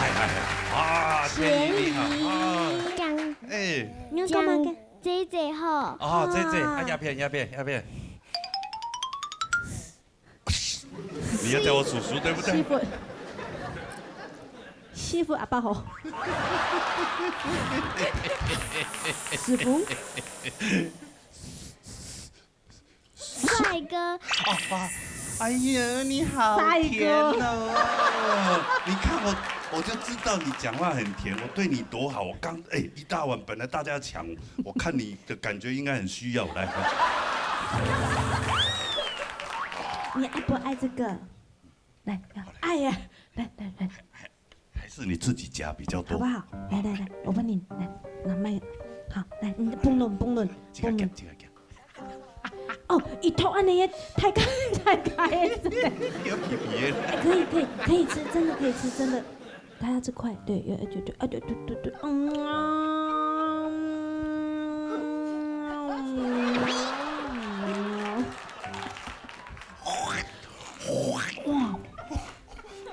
哎，哎，哎，啊，建议你好，啊，咸鱼。讲，哎。你要干嘛讲姐姐吼。哦，姐姐，啊，啊。鸦片，鸦片，鸦片。你要叫我叔叔，对不对？师傅，师傅阿伯好。师傅。 帅哥。啊，啊，哎呀，你好帅哥。甜哦！你看我，我就知道你讲话很甜，我对你多好。我刚，哎，一大碗，本来大家抢，我看你的感觉应该很需要。来，你爱不爱这个？来，哎呀，来来来，还是你自己夹比较多。好不好？来来来，我帮你来拿麦，好，来，你不弄不弄，这个讲，这个讲。 哦，一头按呢也太开，太开了。有皮皮的。哎，可以，可以，可以吃，真的可以吃，真的。它要吃快，对，要，对，对，啊，对，对，对，对，嗯，哇，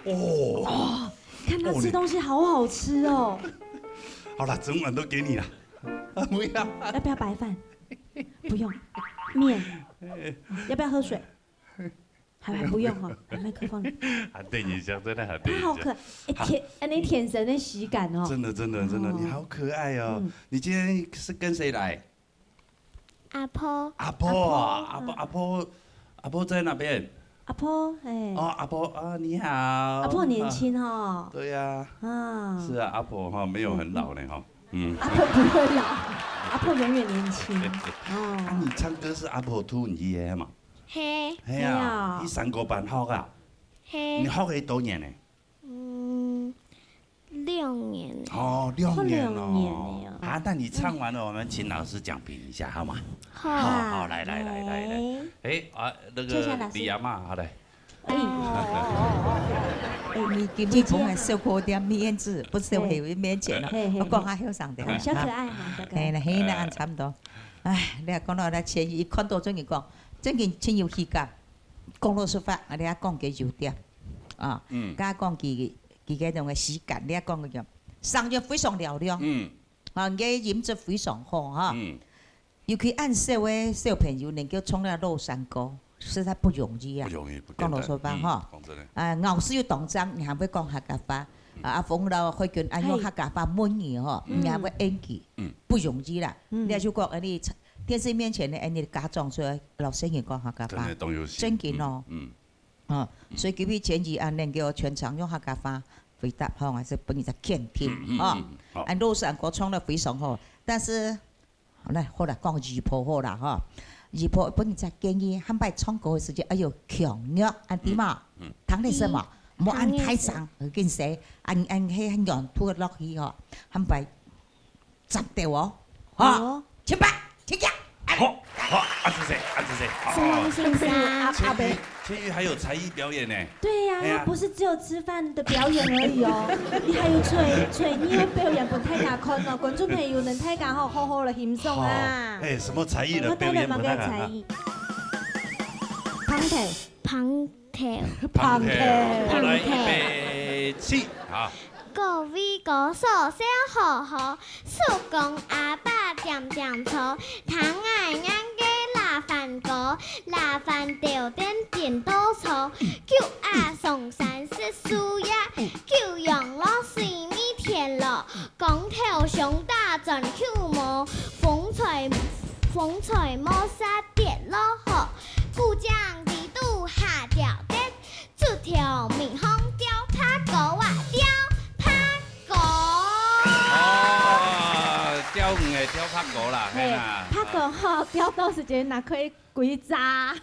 哦，看他吃东西好好吃哦。好了，整碗都给你了。啊，不要。要不要白饭？不用。面。要不要喝水？还，还不用哈，麦克风。啊，等一下，真的好，等一下。他好可，哎，甜，哎，那甜神的喜感哦。真的，真的，真的，哦。你好可爱哦。嗯。你今天是跟谁来？阿婆。阿婆啊，阿婆，阿婆，嗯。阿婆，阿婆在哪边？阿婆，哎。哦，阿婆啊，你好。阿婆年轻哦。啊，对呀。啊。是啊，阿婆哈，没有很老呢哈。嗯。阿婆不会老，阿婆永远年轻。哦。啊，你唱歌是阿婆渡你去的嘛？嘿。嘿啊，嘿啊。你唱歌班学啊？嘿。你学了多年呢？ 嗯，六年了。哦，六年了哦。哦，六年了哦。啊，那你唱完了，我们请老师讲评一下，好吗？好。好，好，来，来，来，来，来。来。哎，啊，那个，坐下，老师。李阿嬷，好，来。哎。哦，哦，哦，哦。哎，你今日捧个小可点面子，不是，嘿。很有面前了。嘿，嘿，我讲下后生的。嘿。小可爱嘛，小可爱。嘿，嘿，那样差不多。哎，你看讲到那前一，看到正经讲，正经真有喜感。 讲老实话，啊，你也讲个优点，啊，嗯。佮講佢，佢个種个喜感，你也講个樣，聲音非常嘹亮，嗯。啊，你个音質非常好哈。嗯。尤其恁細个小朋友能夠唱了老山歌，實在不容易啊。不容易，不簡單。講老實話哈。嗯，講真的。啊，咬字又當正，你還會講客家話，嗯。啊，啊，逢到海軍啊，用客家話問你吼，嗯。你還會應佢，嗯。不容易啦。嗯。你也就講，哎，你電視面前的，哎，你家長說，老師你講客家話，真的當有心。正經哦。嗯，嗯。 哦，所以今日建議啊，能夠全場用客家話回答，吼，還是分你一個肯定，嗯，嗯，吼。嗯，好。啊，老師恁講唱得非常好，但是，來，好啦，講姨婆好啦，吼。姨婆分你一個建議，下擺唱歌个時節，愛有強弱，恁知嘛？嗯，嗯。聽得識嘛？嗯。莫恁大聲，聽得識。有見識，恁，恁，該恁軟度落去吼，下擺 接到哦，哈，哦。請吧，請講。好，好，恁仔細，恁仔細，好。是吗，先生？千玉，千玉還有才藝表演呢。對呀，哎呀。他不是只有吃飯的表演而已哦，你還有才，才藝个表演分大家看哦，觀眾朋友，恁大家吼，好好來欣賞啊。好，哎，什麼才藝的表演分大家看？我帶來麼个才藝？捧忒。捧 頭。捧頭。捧頭。好，來，預備，起，好。各位哥嫂笑呵呵，叔公阿伯恬恬坐，聽𠊎念个拉番歌，拉番斗陣緊倒坐，狗仔上山食樹葉，狗羊落水尾田螺，光頭熊打轉狗毛，風吹，風吹毛煞跌落河，牯井底肚蝦條跌， 竹條尾項吊白篙啊，吊白篙。哦，釣魚个吊白篙啦，嘿，嘿啦。白篙吼，釣到時節拿開歸炸，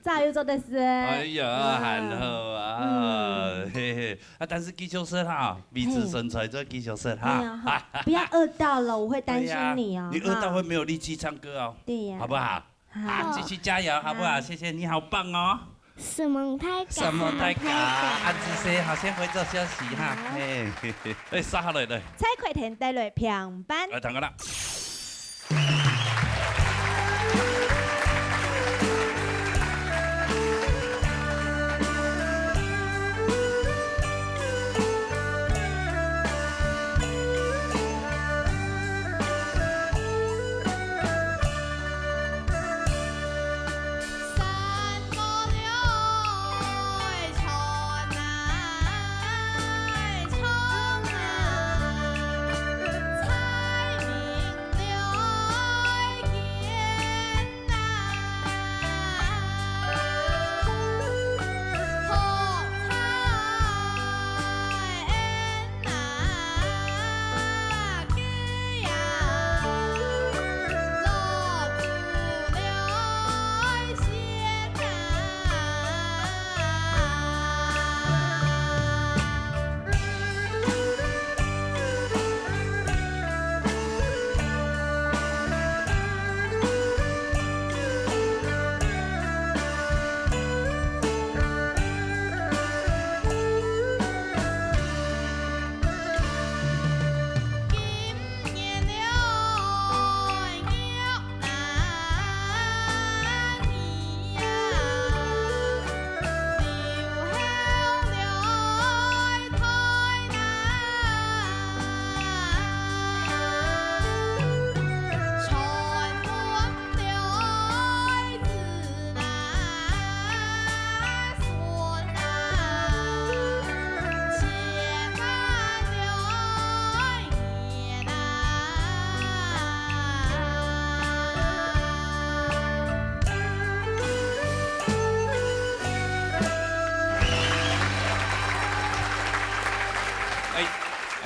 炸又做得食。哎呀，嗯。還好啊，嗯。嘿嘿。啊，但是繼續食哈，維持身材，嘿。就繼續食哈。哎呀，好，不要餓到了，我會擔心你哦，對呀，你餓到會沒有力氣唱歌哦，哈。對呀。好不好？ 啊，繼續加油，好不好？好。謝謝你，好棒哦。承蒙大家。承蒙大家，承蒙大家。恁仔細，好，先回座休息哈。好。嘿，嘿，嘿，哎，煞下來了。蔡凱婷帶來平板。來，聽歌啦。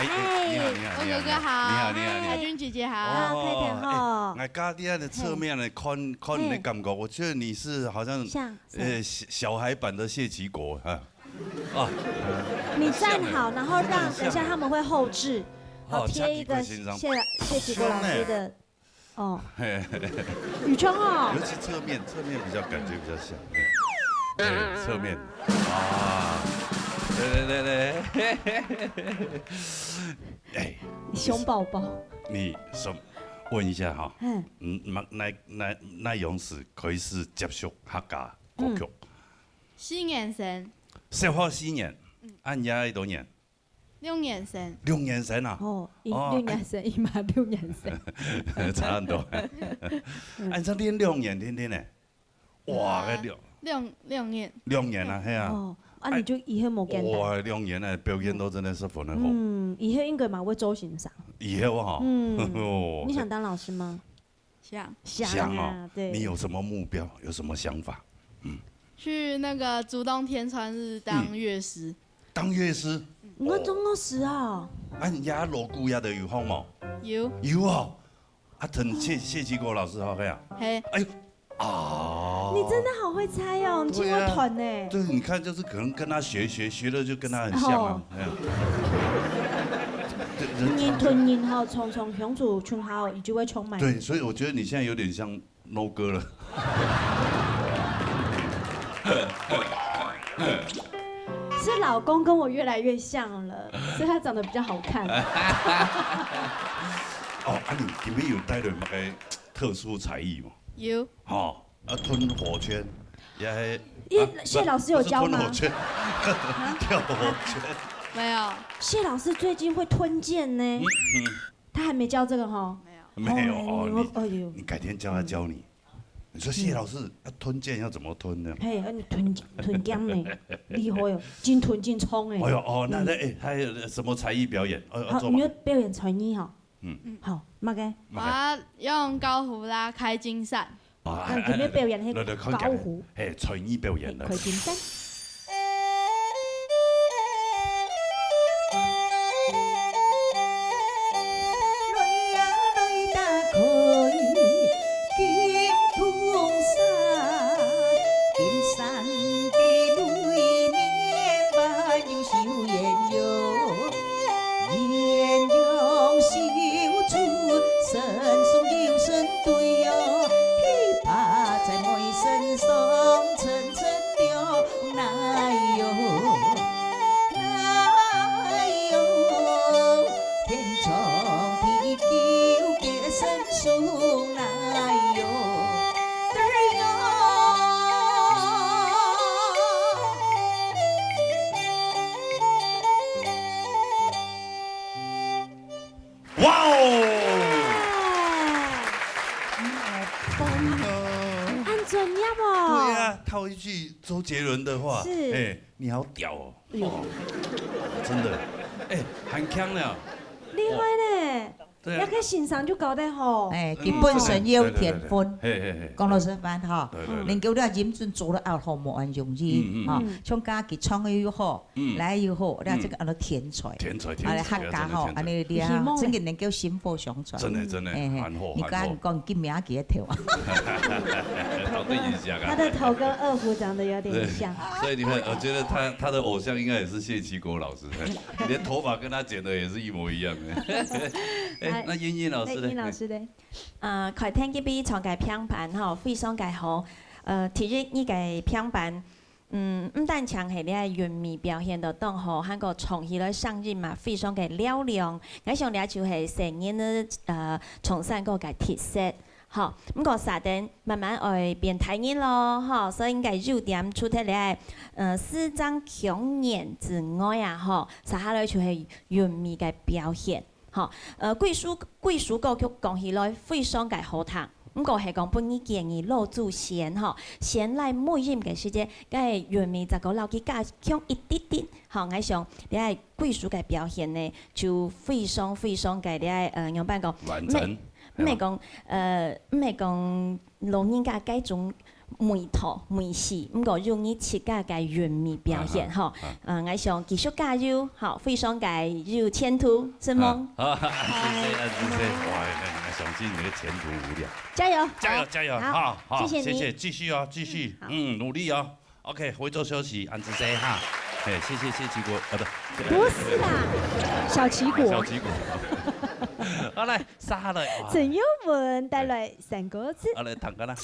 哎，哎，你好，你好，你好，你好，你好，你好，你好。海君姐姐好。啊，開庭吼。哦，哎，我家己个側面呢，看，看你的感覺，我觉得你是好像，像，呃，小，小孩版的谢其国啊。哦。你站好，然后让，等一下他们会后置，好，哦，贴一个谢，谢其国老师的 哦，嘿，嘿，嘿。雨聪哦。尤其侧面，侧面比较感觉比较像，嘿。对，侧面。啊，对，对，对，对。哎，你凶爆爆。你什，问一下哈，嗯。嗯，那，那，那，那勇士可以是接触客家歌曲？嗯。四年生。小学四年，嗯。啊，你也多年？ 六年生。六年生啊？哦，一，哦，六年生，一嘛六年生。差很多。嗯。哎，这练六年，天天呢？哇，啊，六，六，六年。六年啊，嘿啊。哦，啊，哎，你就以后无简单。哇，六年呢，表现都真的是非常好。嗯，以后应该嘛会做先生。以后哈。嗯，哦，你想当老师吗？ 想。想啊，想哦，对。你有什么目标？有什么想法？嗯。去那个竹东天穿日当乐师。嗯。当乐师？嗯。你看中国时啊。哦。啊，你家锣鼓也都有放无？有。有哦。啊，同谢，谢其国老师好个啊。嘿。哎呦，啊。你真的好会猜哦，你真会弹呢。对啊。对，你看，就是可能跟他学，学，学了就跟他很像啊。哦。哎呀。对，人人同人吼，常常相处，像好，伊就会充满。对，所以我觉得你现在有点像 No 哥了。是老公跟我越来越像了，所以他长得比较好看。哦，啊，你，你们有带了那个特殊才艺吗？有。哦，啊，吞火圈，也还，咦，啊，谢老师有教吗？不是吞火圈，啊？跳火圈。没有。谢老师最近会吞剑呢。嗯，嗯。 他还没教这个哈？没有。没有哦，哦，你，哎呦。你改天叫他教你。嗯。你说谢老师，嗯。要吞剑要怎么吞呢？嘿，呃，吞，吞剑呢，厉害哦，真吞真冲哎。哎呦，哦，那，那，嗯。哎，还有什么才艺表演？哦，要做吗？好，你要表演才艺哈？嗯。好，嘛个？嘛个？我要用高胡拉开金扇。 啊，啊，你要表演那个来，来，看起来。高胡。嘿，才艺表演来。开金扇。来呀，来打开金铜扇，金扇的里面还有绣鸳鸯。 鸳鸯绣珠，生双又生对哟，喜把在妹身上成成对哟，哎哟，哎哟，天长地久结生双，哎哟。 哇哦！耶！你好棒哦！恁專業哦！对啊，套一句周杰伦的话，是。哎，你好屌哦！哎呦。哦，真的，哎，很强了。厉害呢！哦。 对啊。那个欣赏就搞得好。哎，嗯，佢本身有天分。对，对，对，对。嘿，嘿，嘿。講老實話哈，對，對，對。能夠了音準做得好，無恁容易，嗯，嗯，哈。嗯。像家己唱个又好，嗯。來又好，了這个安到天才。天才，天才，啊，客家吼，真的天才。安到了，希望嘞。真个能夠薪火相傳。真的，真的，嘿，嘿。很好，你講，很好。你講，今明仔日个頭啊。搞定一下啊。他的頭跟二胡長得有點像。对，所以你看，我觉得他，他的偶像应该也是谢其国老师，你的头发跟他剪的也是一模一样的。哎，哎，那燕燕老师呢？哎，燕老师呢？ 啊，開庭个比唱个評判吼，非常个好。呃，第一，你个評判，嗯，毋單淨係你个韻味表現到當好，還過唱起來聲音嘛，非常个嘹亮。𠊎想這就係細人仔，呃，唱山歌个特色。好，毋過煞等慢慢愛變大人咯，吼，所以應該優點除忒了，呃，視聽腔元之外啊，吼，接下來就係韻味个表現。 吼，呃，貴族，貴族歌曲講起來非常个好聽，毋過係講分你建議老祖先吼，先來尾音个時節，該韻味再過摎佢加強一滴滴。吼，𠊎想，這个貴族个表現呢，就非常非常个，這个，呃，仰般講？完整。毋係，毋係講，呃，毋係講老人家該種味道、味緒，毋過有你自家个韻味表現，啊，吼。啊。呃，𠊎想繼續加油，吼，非常个有前途，承蒙。啊，啊，恁仔細，恁仔細，哇，𠊎相信你的前途無量。加油。加油，好。加油，好，好，好，謝謝你。謝謝，繼續哦，繼續，嗯，好。嗯，努力哦。OK，回頭休息，恁仔細哈。嘿，謝謝謝奇果，啊，不。不是啦，小奇果。小奇果。好，來，殺下來。哇。陳友文帶來三個字。好，來，彈个啦。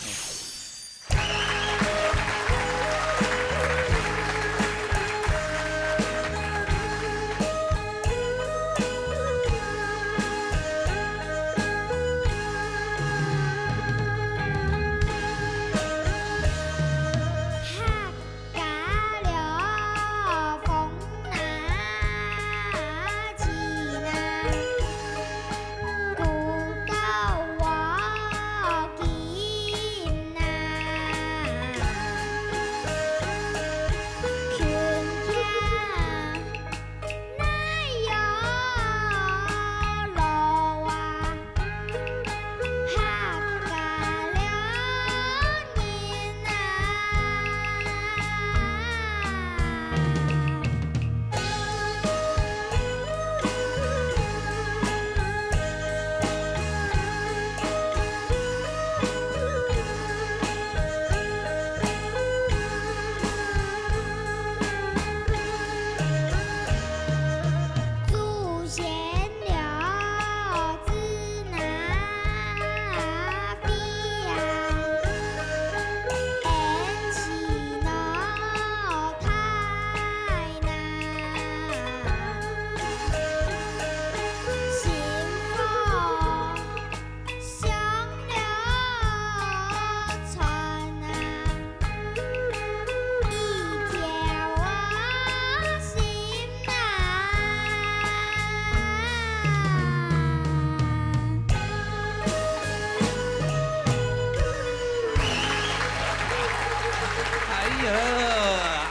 哎呀，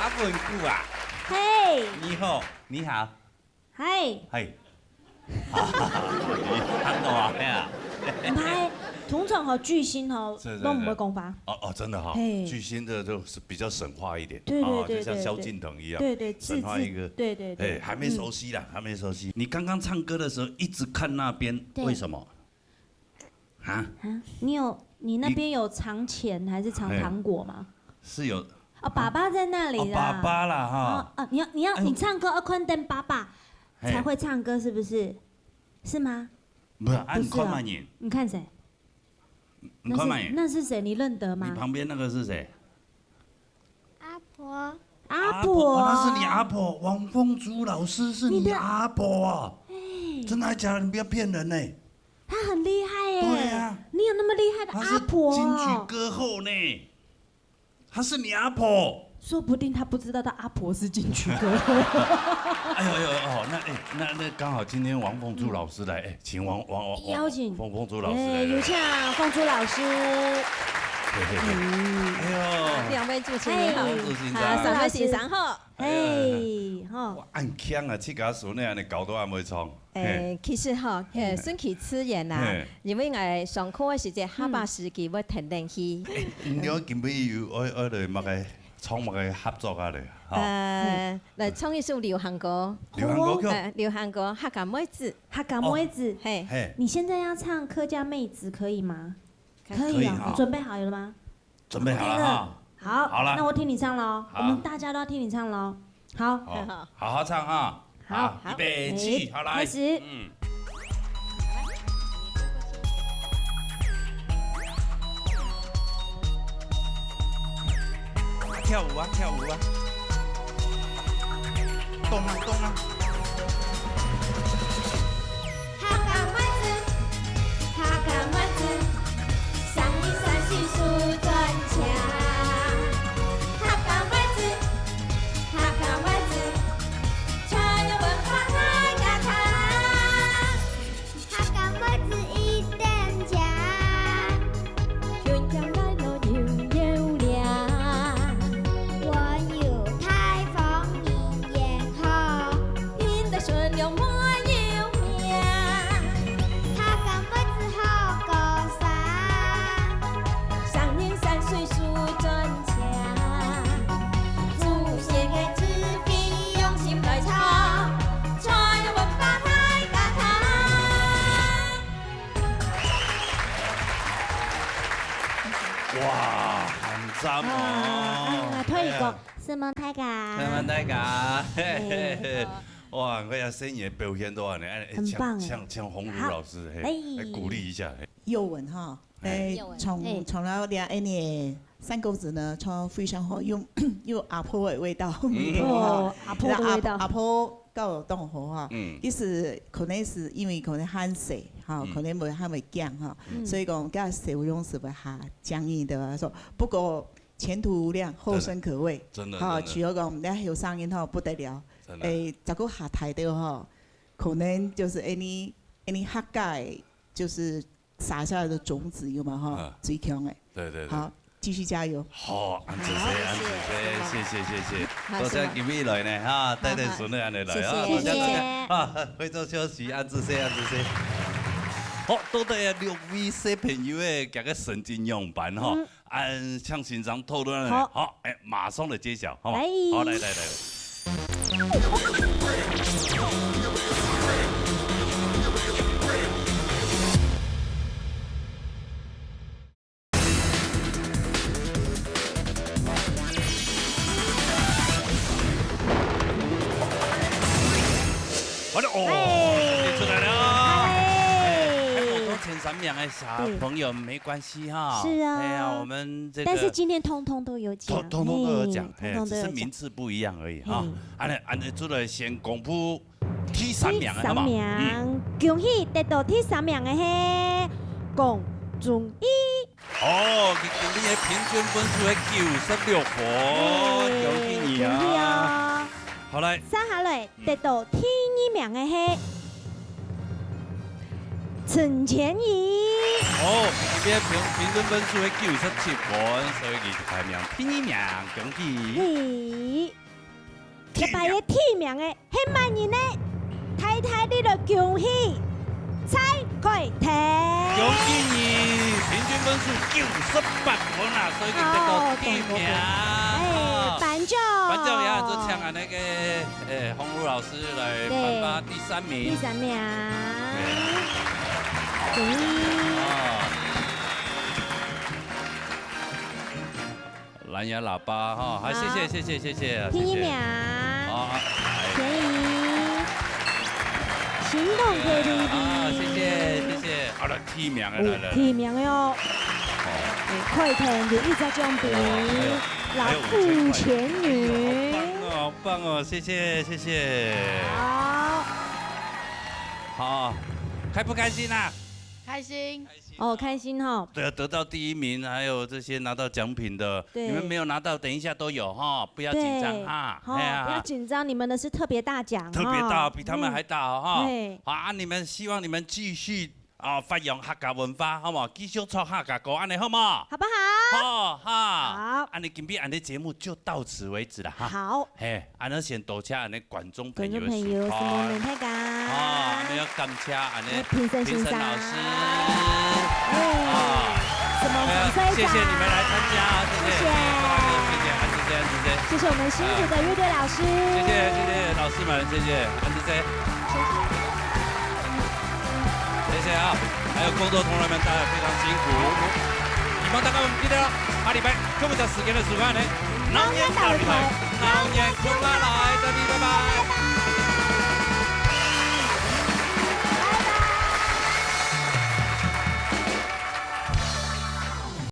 阿文牯啊！嘿。你好，你好。嗨。嗨。你安怎啊？嘿啊。毋係，通常吼，巨星吼，是，是，都毋會講話。是。哦，哦，真的哈，嘿。巨星的就是比較神話一點，對，對，哦，對，就像蕭敬騰一樣，對，對，神話一個，自，自，對，對，對。哎，還沒熟悉啦，嗯。還沒熟悉。你剛剛唱歌的時候一直看那邊，對。為什麼？ 啊？啊，你有，你那邊有藏錢還是藏糖果嗎？嘿。是有。哦，爸爸在那裡啦。哦，爸爸啦，哈。哦，啊，你要，你要，哎。你唱歌要看等爸爸，嘿。才會唱歌，是不是？是嗎？不是，啊，不是哦。你看麼人？你看誰？你看麼人？那是，那是誰？你認得嗎？你旁邊那個是誰？ 阿婆。阿婆。阿婆，哦，那是你阿婆，王鳳珠老師是你阿婆啊？你的，哎。真的還假的？你不要騙人呢。她很厲害耶。對啊。你有那麼厲害的阿婆哦？她是金曲歌后呢。她是你阿婆。說不定她不知道她阿婆是金曲歌后。哎呦，哎呦，哦，那，哎，那，那剛好今天王鳳珠老師來，哎，請王，王，王，邀請。王鳳珠老師來，哎，來。有請鳳珠老師。嘿，嘿，嘿。嗯。哎呦。兩位主持人好。嘿。主持人好。啊，三位先生好。哎呀。嘿，吼。哇，恁強啊，自家孫仔恁樣搞到恁會唱。哎，嘿。其實吼，嘿，嘿。順其自然啦，嘿。因為𠊎上課个時節，下把時間會跈等去。哎，你今晡日有愛，愛來麼个，唱麼个合作啊咧？吼。呃，來唱一首流行歌。流行歌曲？呃，流行歌，客家妹子。 客家妹子。哦。嘿。嘿。你現在要唱客家妹子，可以嗎？可以。可以哦，可以哈。你準備好了嗎？準備好了哈。OK了。好，好了。那我聽你唱了哦，好。我們大家都要聽你唱了哦。好。好，好好唱哈。好，好，好。預備起，哎，好，來。開始。嗯。跳舞啊，跳舞啊。 動啊，動啊。客家妹子，客家妹子，三一三四數轉車。客家妹子，客家妹子，傳統文化大家庭。 客家妹子一等獎，香香來到又有靚。溫柔大方人緣好，哇，很讚哦！啊，啊，推廣，哎呀。承蒙大家。承蒙大家，嘿，嘿，嘿。哎，好。哇，𠊎這細人仔表現到恁樣，哎，很棒哎。像，像，像鴻儒老師，嘿，好，哎。來鼓勵一下，嘿。幼文哈，哎。哎，幼文，從，哎。從來這，哎，你三公子呢，唱非常好，有，有阿婆的味道，嗯。有哈。哦，阿婆的味道。那阿，阿婆 教育當好哈。嗯。其實可能係因為可能還細哈，嗯。可能會還會講哈，嗯。所以講，該小朋友係會較僵硬的，說，不過前途無量，後生可畏。真的，哈，真的。只有講，你看後生人吼，不得了。真的。哎，再過較大个吼，可能就係恁樣，恁樣客家个，就係 撒下來的種子，有無哈？啊。最強的。對，對，對。好，繼續加油。好，恁仔細，好，恁仔細，謝謝。謝謝，謝謝。好，多謝今晡日來呢，哈，好，帶帶孫仔恁樣來啊，好，謝謝，多謝大家。謝謝。啊，會做休息，恁仔細，恁仔細。好，到底這六位小朋友个，佢个成績仰般哈？嗯。 恁請先生討論咧。好。好，哎，馬上來揭曉，好嗎？來。好，來，來，來。好了，哦，哎。成績出來了。哎。哎，看不到前三名的小朋友，對。沒關係哈。是啊。哎呀，我們 這個但是今天通通都有獎，通，通通都有獎，嘿，嘿，通通都有獎。只是名次不一樣而已哈。嘿。恁樣，恁樣就來先公布第三名的，好嗎？第三名，嗯。恭喜得到第三名的係龔忠義。哦，佢今晡日个平均分數係九十六分，嘿，恭喜你啊！恭喜哦！好，來。接下來， 得到第二名个係陳千怡。哦，佢个平，平均分數係九十七分，所以佢排名第二名，恭喜。嘿，這擺个第一名个係麼人呢？大大力來恭喜蔡凱婷。恭喜你，平均分數九十八分啊，所以佢得到第一名。哦，恭喜，恭喜。哎，頒獎。頒獎也做請啊，那個 哎，鴻儒老師來頒發第三名。對。第三名。對。恭喜。哦。藍牙喇叭哈，好，好。謝謝，謝謝，謝謝，第一名。謝謝。好，來。恭喜。行動K T V。啊，謝謝，謝謝。好了， 第一名个，來，來，來。哦，第一名个哦。哦。有快艇，有一隻獎品，哇，還有，還有五千塊。老五千元。哎喲，好棒哦，好棒哦，謝謝，謝謝。好。好，開不開心啊？開心。哦，開心哈。對啊，得到第一名，還有這些拿到獎品的，對。你們沒有拿到，等一下都有哈，不要緊張哈。對，哈，哎呀，不要緊張，你們的是特別大獎哈。特別大，比他們還大哦，哈。嗯。對。好啊，你們，希望你們繼續 啊，發揚客家文化，好無？繼續唱客家歌，恁呢好無？好不好？好，哈。好。恁呢今晡日恁呢節目就到此為止了哈。好。嘿，恁呢先多謝恁呢觀眾朋友的收看。觀眾朋友，承蒙大家。啊，恁呢要感謝恁呢哎，評審先生。評審老師。哎，啊。承蒙評審先生。哎呀，謝謝你們來參加，謝謝。謝謝。謝謝，恁仔細，恁仔細。謝謝我們新竹的樂隊老師。哎。謝謝，謝謝老師們，謝謝，恁仔細。謝謝。 謝謝啊，還有工作同仁們，大家非常辛苦。希望大家毋記得，下禮拜同一隻時間个時間呢，鬧熱大舞台，鬧熱共下來，再見，拜拜。